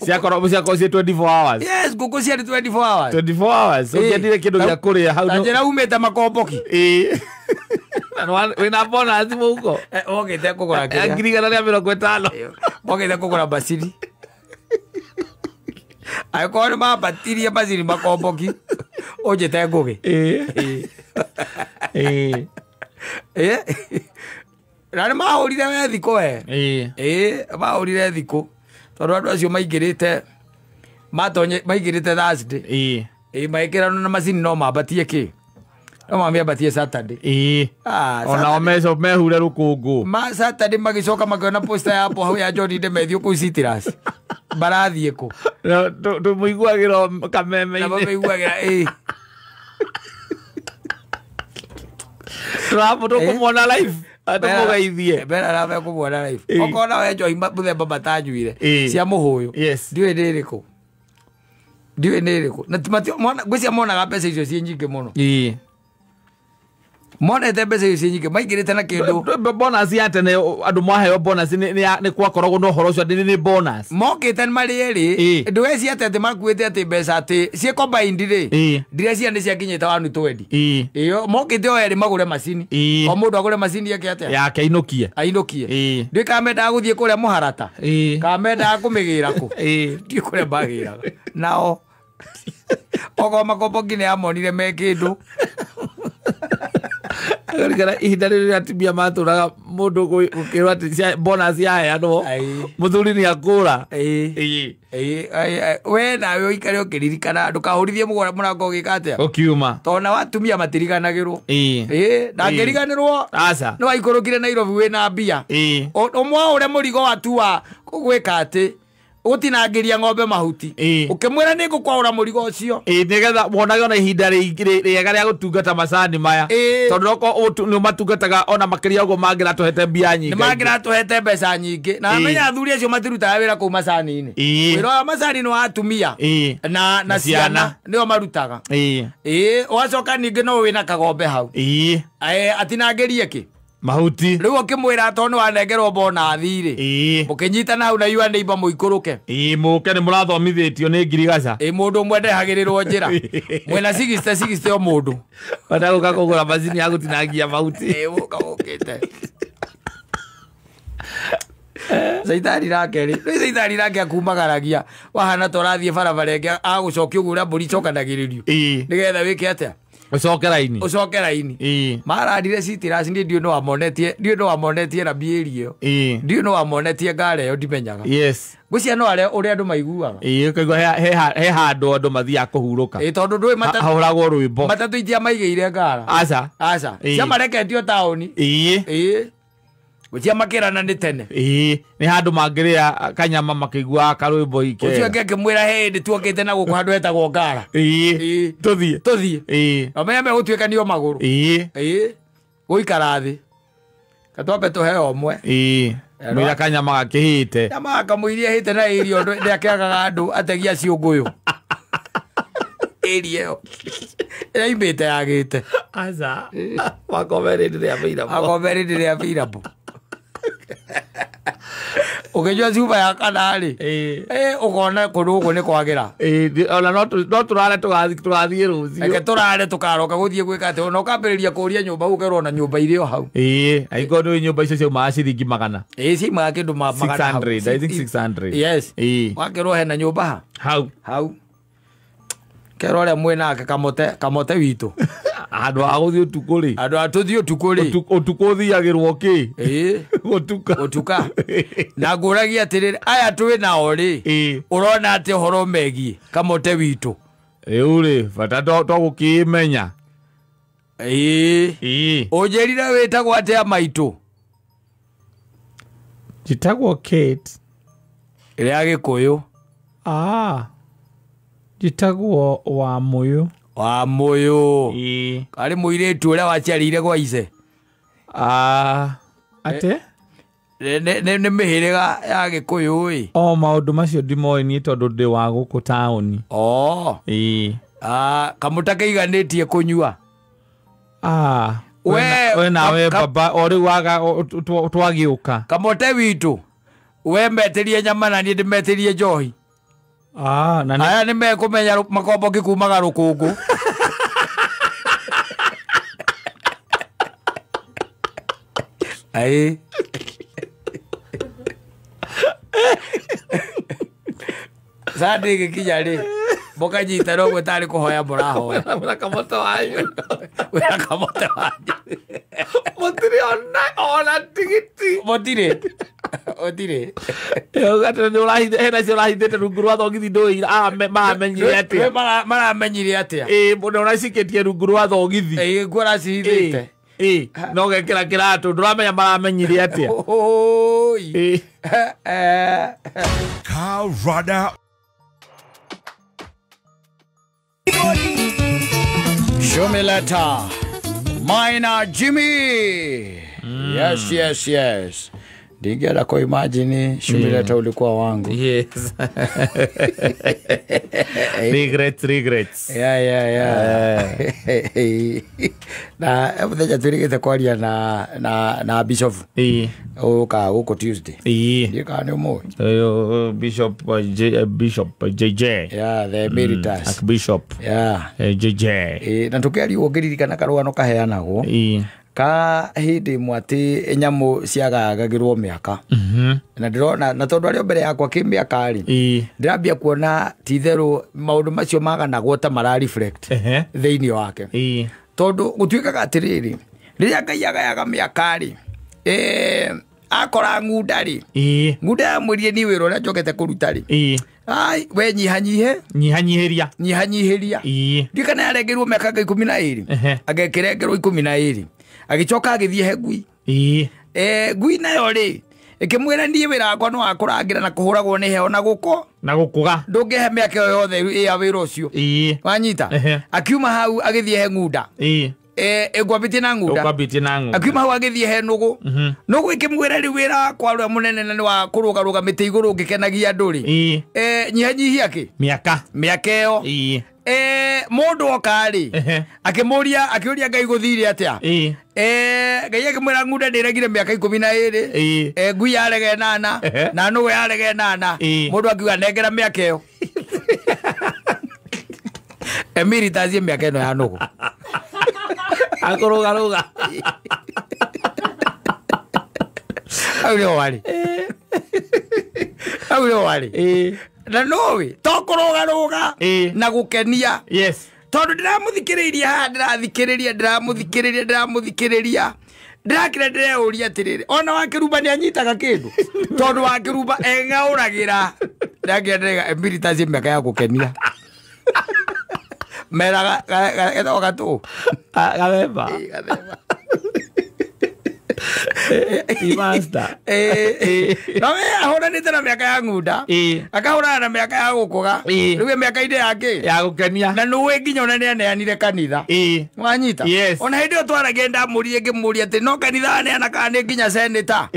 Ciakorwo ciakorwo ciĩ 24 hours. Yes, ngũkũ ciarĩ 24 hours. 24 hours. Ũngĩendire kĩndũ gĩa kũrĩa hau. Ta njĩra umĩte makomboki. Wĩna bonus mũhuko. Wokĩte kũgũra kĩrĩa? 150,000. Wokĩte kũgũra macini. Angĩkorwo nĩ mambatirie macini makomboki ũnjĩte ngũgĩ. Na nĩ mahũrire we thikũ we. Mahũrire thikũ tondũ andũ acio maingĩrĩte matonye maingĩrĩte Thursday. Maingĩrano na macini no mambatie kĩ no mamĩambatie Saturday. Onao mehure rũkũngũ. Ma Saturday magĩcoka makĩona poster ya hau ya John Ndemethio kũu Citrus. Marathiĩ kũ? Tũmũiguagĩra kameme-inĩ. Na mamĩiguagĩra Tũkũmuona live. Atũmũgeithie. Bera na kũmuona live. Okona we njohi mũthemba matanyuire cia mũhũyũ. Ndiũĩ nĩ ĩrĩkũ. Ndiũĩ nĩ ĩrĩkũ. Na ngwĩciria monaga mbeca icio ciĩ nyingĩ mũno. Monete mbeca icio ciĩ nyingĩ maingĩrĩte na kĩndũ. Bonus ya tene andũ maheo bonus nĩ kwakoragwo na ũhoro ũcio nĩ bonus. Mokĩte marĩ erĩ ndũgeciria atĩ makuĩte atĩ mbeca atĩ ciĩ combined rĩ ndireciria nĩ ciakinyĩte 120. Ĩyo mokĩte o erĩ magũre macini. O mũndũ agũre macini yake atĩa? Yake ainũkie. Ainũkie. Ndiũĩ kana mendaga gũthiĩ kũrĩa mũharata. Kana mendaga kũmĩgĩra kũ. Ndiũĩ kũrĩa magĩraga. Nao okorwo makomboki nĩ amonire me kĩndũ. Ngarikana ihinda rĩrĩa atumia matũraga mũndũ gũkĩrwo atĩ bonus yaheanwo mũthuri nĩ akũra. We nawe ũikare ũkĩririkana ndũkahũrithie mũrango ũgĩka atĩa ũkiuma tondũ nao atumia matiriganagĩrwo. Ndangĩriganĩrwo aca nĩ waikũrũkire Nairobi wĩna mbia ũmwaũre mũrigo watua gwĩka atĩ ũgũtinangĩria ng'ombe mahuti ũkĩmwĩra nĩ ngũkwaũra mũrigo ũcio nĩgetha wonage ona ihinda rĩega rĩa gũtungata macani maya tondũ okorwo nĩ ũmatungataga ona makĩria ũguo mangĩratũhete mbia nyingĩ nĩ mangĩratũhete mbeca nyingĩ na amenya athuri acio matirutaga wĩra kũu macani-inĩ wĩra wa macani nĩ wa atumia na ciana nĩo marutaga ũgacoka ningĩ no wĩna kagombe hau atinangĩrie kĩ mahuti rĩu ũkĩmwĩra tondũ nĩ wanengerwo bonathi rĩ mũkĩnyitana hau na yua neighbor mũikũrũke mũke nĩ mũrathomithĩtio nĩ ngirigaca mũndũ ũmwe ndehagĩrĩrwo njĩra mwĩna 60 o mũndũ batagũka kũgũra macini ya gũtinangia mahuti gũka gũkĩte caitani nake rĩ nĩ caitani nake akumagaragia wahana ta ũrathiĩ barabara ĩngĩ agũcokia ũguo ũrĩa mbũri icokanagĩrĩrio nĩgetha wĩke atĩa Ucoke raini. Mararire citirasi niĩ ndiũĩ no wamonetie rambi ĩyo ndiũĩ no wamonetie ngara ĩyo ndimenyaga. Yes. Ngwĩciria no ũrĩa andũ maiguaga. Ũkaigua he handũ andũ mathiaga kũhurũka. Tondũ ndũĩ hahũragwo rwĩmbo. Matatũ itiamaigĩire ngara. Aca. Aca. Ciamareketio taũni. Ngwĩciria makĩrana nĩ tene. Nĩ handũ mangĩrĩa kanyama makĩiguaga karwĩmbo ike. Ũcio ũngĩ akĩmwĩra he hĩndĩ tuokĩte na gũkũ handũ hetagwo ngara. Tũthiĩ. Amenya megũtuĩka nĩo magũrũ. Gũikara thĩ. Katwambe tũheo ũmwe. Mwĩra kanyama gakĩhĩte. Nyama kamũiria hĩte na irio ndĩakĩagaga andũ ategia ciũngũyũ. Ĩria ĩyo. Ĩraimĩte yagĩte. Aca. Makombe rĩndĩ rĩa available. Makombe rĩndĩ rĩa available. Ũkĩnyua cuba ya kana rĩ ũkona kũndũ gũkũ nĩ kwagĩra ona no tũrare tũgathiĩ rũciũ reke tũrare tũkaroka gũthiĩ gwĩka atĩ ona ũkambĩrĩria kũria nyũmba ũkerwo ona nyũmba irĩ o hau angĩkorwo nĩ nyũmba icio ciaumaga ciringi magana ciaumaga kĩndũ magana 600 I think 600 yes wakĩrwo hena nyũmba ha hau kerwo ũrĩa mwĩnake kamote witũ handũ ha gũthiĩ ũtukũ rĩ handũ ha tũthiĩ ũtukũ rĩ ũtukũ ũthiagĩrwo kĩ gũtuka na ngũragia atĩrĩrĩ aya twĩ nao rĩ ũrona atĩ ũhoro megiĩ kamote witũ rĩu rĩ bata to gũkĩmenya ũnjĩrire wĩtagwo atĩa maitũ njĩtagwo Kate ĩrĩa Gĩkũyũ njĩtagwo Wamũyũ Wamũyũ karĩ mũirĩtu ũrĩa waciarĩire gwa ice ate nĩ mĩhĩrĩga ya Gĩkũyũ ĩ o maũndũ macio ndimoĩ niĩ tondũ ndĩ wa gũkũ taũni kamũta kaiganĩtie kũnyua we nawe baba o rĩu waga twagĩũka kamote witũ we metĩrie nyama na niĩ ndĩmetĩrie njohi aya nĩ mekũmenya makomboki kumaga rũkũngũ Ai Sande gĩkinya rĩ mũkanyitana ũguo tarĩ kũhoya mũrahoya wĩna kamote wanyu wĩna kamote wanyu mũtirĩ ona tigiti mũtirĩ hena cio ũrahithĩte rungu rwa thogithi ndũĩ maramenyire atĩa maramenyire atĩa mũndũ ũracikĩtie rungu rwa thogithi nguo ũracihithĩte no gekĩra kĩratũ ndũramenya maramenyire atĩa Car Rada Show me letter. Maina Jimmy. Yes, yes, yes. Ndingĩenda kũ imagine shumileta ulikuwa wangu. Yes. Regrets, regrets. Yeah. Na mũthenya twĩrĩgĩte kwaria na Bishop. Ũka gũkũ Tuesday. Ndiũĩ kana nĩ ũmũĩ. Bishop Bishop JJ. Yeah, the emeritus. Archbishop. Yeah. JJ. Na tũkĩaria ũngĩririkana karũgano kaheanagwo. Ka hĩndĩ ĩmwe atĩ nyamũ ciagagagĩrwo mĩaka. Na ndĩrona na tondũ arĩ o mbere yakwa kĩmĩaka rĩ, ndĩrambia kuona ti itherũ maũndũ macio maganagwo ta mara reflect thĩinĩ wake. Tondũ gũtuĩkaga atĩrĩrĩ, rĩrĩa Ngai agayaga mĩaka rĩ, akora ng'unda rĩ, ng'unda yamwĩrire niĩ wĩra ũrĩa njokete kũruta rĩ, ai we nyihanyihe nyihanyihĩria nyihanyihĩria. Ndiũĩ kana yarengeirwo mĩaka 12, agekĩrengerwo 12, agĩcoka agĩthiĩ he ngui. Ngui nayo rĩ ĩkĩmwĩra niĩ wĩra wakwa nĩ wa kũrangĩra na kũhũragwo nĩ heho na gũkũ na gũkũga, ndũngĩhe mĩaka ĩyo yothe ya wĩra ũcio. Wanyita. Akiuma hau agĩthiĩ he ng'unda. Ngwambĩtie na ng'unda. Ngwambĩtie na ng'unda. Akiuma hau agĩthiĩ he nũgũ. Nũgũ ĩkĩmwĩra rĩu wĩra wakwa ũrĩa mũnene na nĩ wa kũrũgarũga mĩtĩ igũrũ ngĩkenagia andũ rĩ, nyihanyihia kĩ mĩaka mĩaka ĩyo. Mũndũ oka rĩ, akĩmũria akĩũria Ngai gũthire atĩa. Ngai akĩmwĩra ng'unda ndĩregire mĩaka 12, ngui yarega 8 na nũgũ yarega 8. Mũndũ akiuga nengera mĩaka ĩyo. Emeritus mĩaka ĩno ya nũgũ akũrũgarũga. Hau nĩho warĩ. Hau nĩho warĩ. Na nowe to kũrũgarũga na gũkenia. Yes. Tondũ ndĩramũthikĩrĩria haha, ndĩrathikĩrĩria ndĩramũthikĩrĩria ndĩramũthikĩrĩria, ndĩrakĩra ndĩreũria atĩrĩrĩ, ona wakĩrumba nĩanyitaga kĩndũ, tondũ wakĩrumba eng'aũragĩra. Ndĩrakĩra ndĩrega emeritus mĩaka ya gũkenia. Mera getagwo gatũ gathemba. Gathemba. Master. No we ahũranĩte na mĩaka ya ng'unda, akahũrana na mĩaka ya gũkũga, rĩu mĩaka-inĩ yake ya gũkenia. Na nĩũĩ nginya ona nĩaneanire kanitha. Wanyita. Ona hĩndĩ ĩyo twaragia ndamũririe ngĩmũria atĩ no kanitha aneana kana nĩ nginya seneta.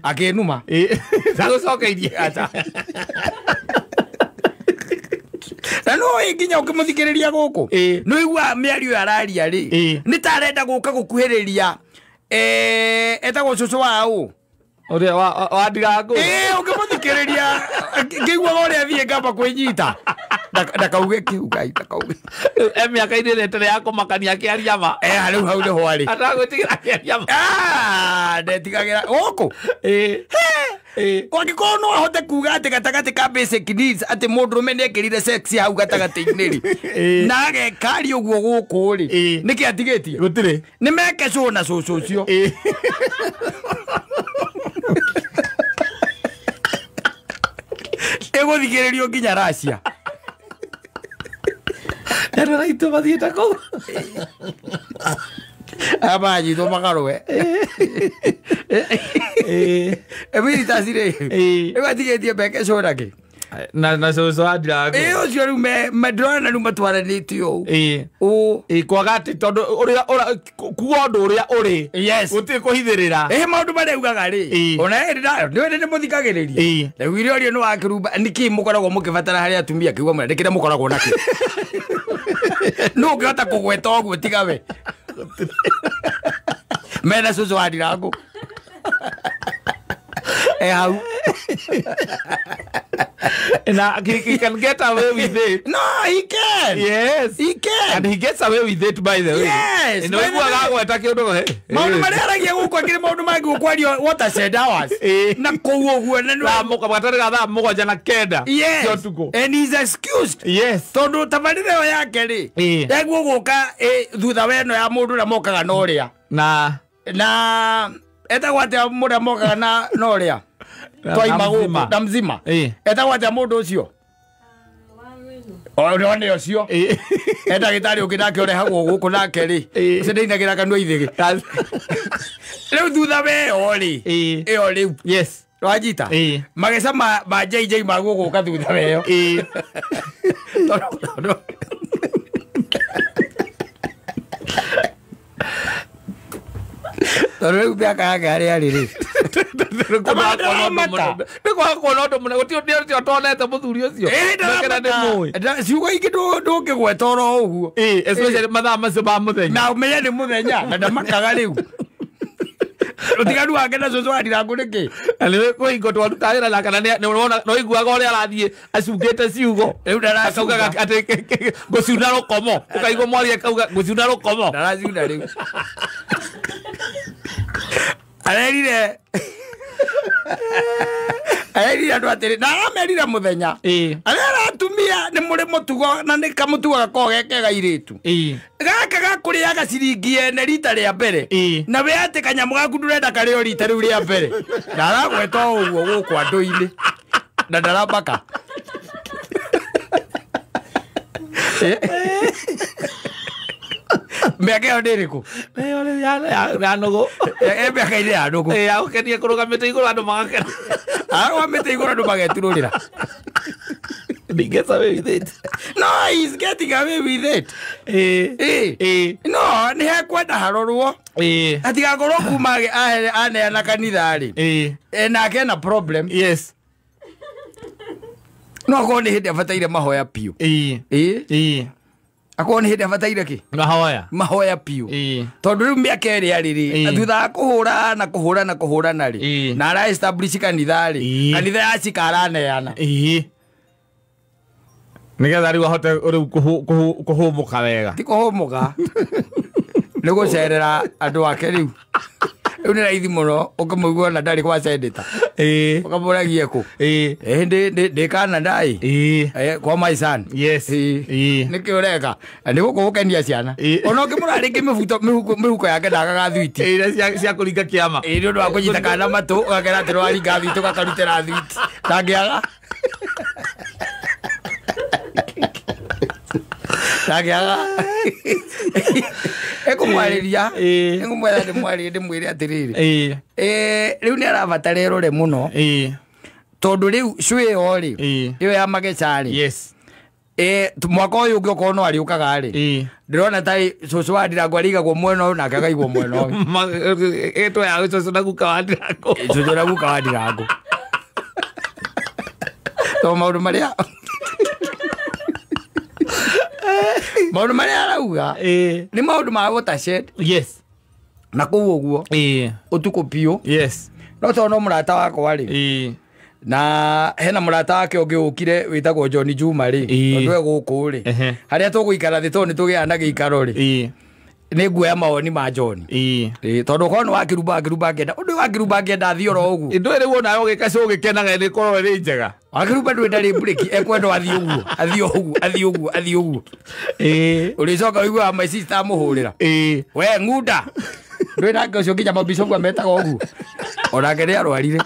Akĩnuma. Ndagũcokeirie. Na no nginya ũkĩmũthikĩrĩria gũkũ, nĩ ũiguaga mĩario ĩyo araria rĩ, nĩ ta arenda gũka gũkuhĩrĩria etagwo cũcũ wa ũ ũrĩa wa Ndirango. Ũkĩmũthikĩrĩria ngĩiguaga ũrĩa athiĩ ngamba kwĩnyita. Ndakauge kĩu Ngai, ndakauge. Mĩaka-inĩ ĩrĩa ĩtarĩ ya kũmakania akĩaria ma. Rĩu hau nĩho arĩ. Atagwĩtigĩra akĩaria ma. Ndetigagĩra gũkũ. Angĩkorwo no ahote kuga atĩ gatagatĩ ka basic needs atĩ mũndũrũme nĩekĩrire sex hau gatagatĩ-inĩ rĩ, na agekaria ũguo gũkũ rĩ, nĩkĩ atigĩtie? Gũtirĩ. Nĩ meke cũũ na cũcũ ũcio. Ĩgũthikĩrĩrio nginya Russia. Andũ aitũ mathiĩte kũu. Amanyitwo makarũe. Emeritus rĩ, rĩu atigĩtie meke cũũ na kĩ? Na cũcũ wa Ndirango. Ũcio rĩu ndĩrona rĩu matwaranĩte ũũ. Kwaga atĩ tondũ ũrĩa kuga ũndũ ũrĩa ũrĩ. Yes. Gũtirĩ kũhithĩrĩra. Maũndũ marĩa augaga rĩ, ona nĩwe nĩmũthikagĩrĩria. Rĩu iria ũrĩa nĩ wakĩrumba, nĩkĩ mũkoragwo mũkĩbatara harĩ atumia kĩuga mwena, nĩ kĩrĩa mũkoragwo nakĩo. Nũ ũngĩhota kũgweta ũguo tiga we? Mena cũcũ wa Ndirango. Hau. Na he can get away with it. No, he can. Yes. He can. And he gets away with it, by the way. Yes. No iguaga gweta kĩũndũ he. Maũndũ marĩa aragia gũkũ akĩrĩ maũndũ mangĩ gũkwario watershed hours. Na kũu ũguo na nĩ gatagatĩ ga thaa 7 na 9. Yes. Cia ũtukũ. And he's excused. Yes. Tondũ tabarĩra ĩyo yake rĩ, yaguo gũka thutha wa ĩno ya mũndũ ũrĩa mokaga na ũrĩa. Na etagwo atĩa mũrĩa mokaga na ũrĩa? Twaima gũkũ na mzima. Etagwo atĩa mũndũ ũcio? Nĩ ũcio. Ndagĩtarĩ ũngĩ nake ũrehagwo gũkũ nake rĩ, ũcio ndainagĩra kanua ithĩgĩ. Rĩu thutha wa ĩyo rĩ, ĩyo rĩu. Yes. Wanyita. Mageca ma JJ maguo gũka thutha wa ĩyo. Tondũ Tondũ rĩu mĩaka yake harĩa arĩ rĩ. Nĩkwakorwo na ũndũ mũnene gũtirĩ ũtonete mũthuri ũcio. Ndakena nĩ mũĩ. Ciugo ingĩ ndũngĩgweta oro ũguo. Especially mathaa macio ma mũthenya. Na ũmenye nĩ mũthenya na ndamakaga rĩu. Ũtiganu wake na cũcũ wa Ndirangu nĩkĩ? Na nĩ kũhingo twaruta wĩra na kana no iguaga ũrĩa arathiĩ acungĩte ciugo. Rĩu ndaracunga. Akaugaga atĩ ngũciuna rũkomo. Ũkaigua mwaria akauga ngũciuna rũkomo. Ndaracuna rĩu. Arerire andũ atĩrĩ na aramerire mũthenya. Arera atumia nĩ mũrĩ mũtugo na nĩ kamũtugo gakoragwo ge kega airĩtu. Gaka gakũrĩaga ciringi ene rita rĩa mbere. Na we atĩ kanyamũ gaku ndũrenda karĩo rita rĩu rĩa mbere. Na aragweta o ũguo gũkũ andũ-inĩ. Na ndarambaka. Mĩaka ĩyo nĩ ĩrĩkũ? Ĩyo nĩ ya nũgũ. Mĩaka-inĩ ya nũgũ. Ya gũkenia kũrũgamĩte igũrũ andũ magakena. Arũgamĩte igũrũ andũ mageturũrĩra. He gets away with it. No, he's getting away with it. No, nĩ hekwenda harorwo. Atigakorwo kuma aneana kanitha rĩ. Nake ena problem. Yes. No akorwo nĩ hĩndĩ abataire mahoya piũ. Akorwo nĩ hĩndĩ abataire kĩ? Mahoya. Mahoya piũ. Tondũ rĩu mĩaka ĩrĩ arĩ rĩ, thutha wa kũhũrana kũhũrana kũhũrana rĩ, na ara establish kanitha rĩ, kanitha ya cika araneana. Nĩgetha rĩu ahote rĩu kũhũmũka wega. Ti kũhũmũka. Nĩ gũcerera andũ ake rĩu. Rĩu nĩ raithi mũno ũkĩmũigua ona ndarĩ kwa senator. Ũkamũragia kũ? Ndĩ Canada ĩ. Kwa my son. Yes. Nĩkĩ ũreka? Nĩ gũkũ gũkenia ciana. Ona ũngĩmũra rĩngĩ mĩhuko yake ndagaga thwiti. Iria cia kũringa kĩama. Nĩ ũndũ wa kũnyita kana matũ ũgakera atĩ nĩwaringa thwiti ũgakarutĩra thwiti. Ndangĩaga. Ndangĩaga. Ekũmwarĩria. Nĩngũmwetha ndĩmwarĩrie ndĩmwĩre atĩrĩrĩ. Rĩu nĩ arabatara ĩrore mũno. Tondũ rĩu cũĩ ĩyo rĩ, ĩyo ya mageca rĩ. Yes. Mwaka ũyũ ũngĩ okorwo no arĩũkaga rĩ. Ndĩrona ta cũcũ wa Ndirangu arĩigagwo mwena ũyũ nake akaigwo mwena ũyũ. Ĩtwo ya cũcũ na guka wa Ndirangu. Cũcũ na guka wa Ndirangu. Tondũ maũndũ marĩa maũndũ marĩa arauga nĩ maũndũ ma watershed. Yes. Na kũu ũguo ũtukũ piũ. Yes. No tondũ no mũrata wakwa rĩ. Na hena mũrata wake ũngĩ ũkire wĩtagwo John Juma rĩ. Tondũ e gũkũ rĩ. Harĩa tũgũikara thĩ tondũ nĩ tũgĩaga na gĩikaro rĩ. Nĩ nguoya mawoni ma John. Tondũ okorwo nĩ wakĩrumba akĩrumba ngenda ũndũ wakĩrumba ngenda athiĩ oro ũguo. Ndũĩ rĩu onawe ũgĩka show ũgĩkenaga nĩ ĩkorwo ĩrĩ njega. Wakĩrumba ndũĩ ndarĩ mburĩki ekwenda athiĩ ũguo athiĩ ũguo athiĩ ũguo athiĩ ũguo. Ũrĩcoka ũiguaga my sister amũhũrĩra. We ng'unda. Ndũĩ nake ũcio nginya mabicobu ametaga ũguo. Onake nĩ arwarire.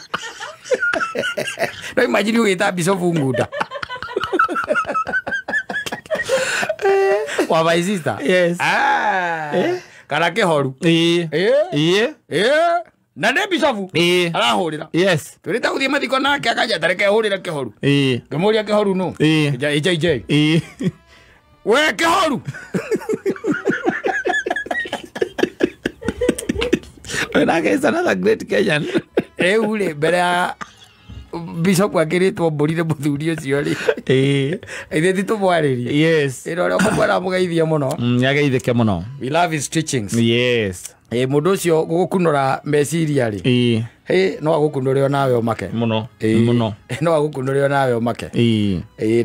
No imagine ũgĩta bicobu ng'unda. Wa my sister. Yes. Kana kĩhoru. Na nĩ bicobu. Arahũrĩra. Yes. Tũrĩta gũthiĩ mathiko nake akanja tareke hũrĩre kĩhoru. Ngĩmũria kĩhoru nũ? JJ. We kĩhoru. Nake is another great Kenyan. Rĩu rĩ mbere ya bishop akĩrĩtwo mbũri nĩ mũthuri ũcio rĩ. Ithuĩ ti tũmwarĩrie. Yes. Ĩno ũrĩa ũkũmwĩra mũgeithie mũno. Nĩageithĩke mũno. We love his teachings. Yes. Mũndũ ũcio gũgũkunũra meciria rĩ. No agũkunũre onawe ũmake. Mũno. Mũno. No agũkunũre onawe ũmake.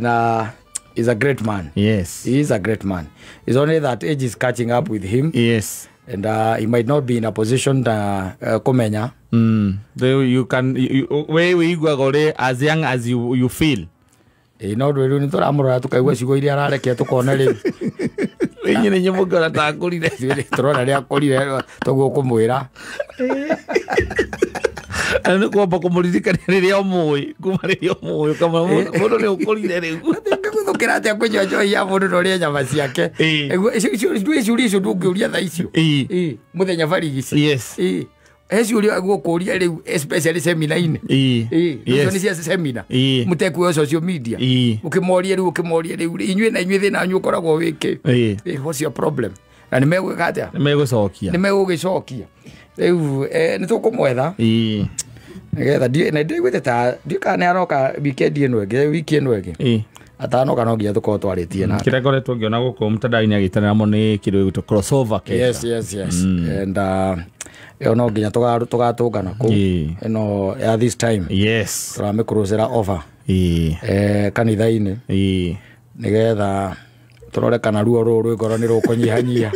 Na is a great man. Yes. He is a great man. It's only that age is catching up with him. Yes. And he might not be in a position to kumenya. You can we we as young as you feel. No rĩu nĩ tũramũrora tũkaigua ciugo iria ararekia tũkona rĩu. Inyuĩ nĩ inyuĩ mũngĩona ta akũrire. Tũrona rĩa akũrire toguo kũmwĩra. Na nĩ kwamba kũmũririkania rĩrĩa ũmũĩ, kuma rĩrĩa ũmũĩ ũkamwĩra mũndũ nĩ ũkũrire rĩu. Ũngĩgũthũkĩra atĩa kũnyua njohi ya mũndũ na ũrĩe nyama ciake? Ndũĩ ciũria icio ndũngĩũria thaa icio. Mũthenya barigici. Yes. He ciũria gũkũria rĩu especially seminar-inĩ. Icio nĩ cia seminar. Mũtekuoya social media. Ũkĩmoria rĩu ũkĩmoria rĩu inyuĩ na inyuĩ thĩna wanyu ũkoragwo wĩ kĩ? What's your problem? Na nĩ megwĩka atĩa? Nĩ megũcokia. Nĩ megũgĩcokia. Rĩu nĩ tũkũmwetha nĩgetha na ndiguĩte ta ndiũ kana nĩ aroka weekend ĩno ĩngĩ, wiki ĩno ĩngĩ. Atanoka no nginya tũkorwo twarĩtie nake. Kĩrĩa ngoretwo ngĩona gũkũ mtandao-inĩ agĩtanĩra mũno nĩ kĩndũ gĩgwĩtwo crossover kesha. Yes, yes, yes. And ĩyo no nginya tũgatũngana kũu. Ĩno ya this time. Tũramĩkũrũcĩra over. Kanitha-inĩ. Nĩgetha tũrore kana ruo rũrũ rwĩ ngoro nĩ rũkũnyihanyiha.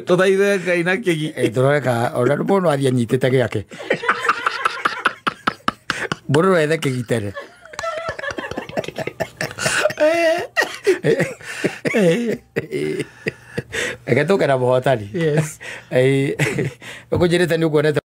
Tũthaithe Ngai na kĩgi. Tũrore kana ona mũndũ no athiĩ anyitĩte gĩake. Mũndũ no ethe kĩgitere. Reke tũke na mũhotani. Ũkũnjĩrĩte nĩ ũkuonete.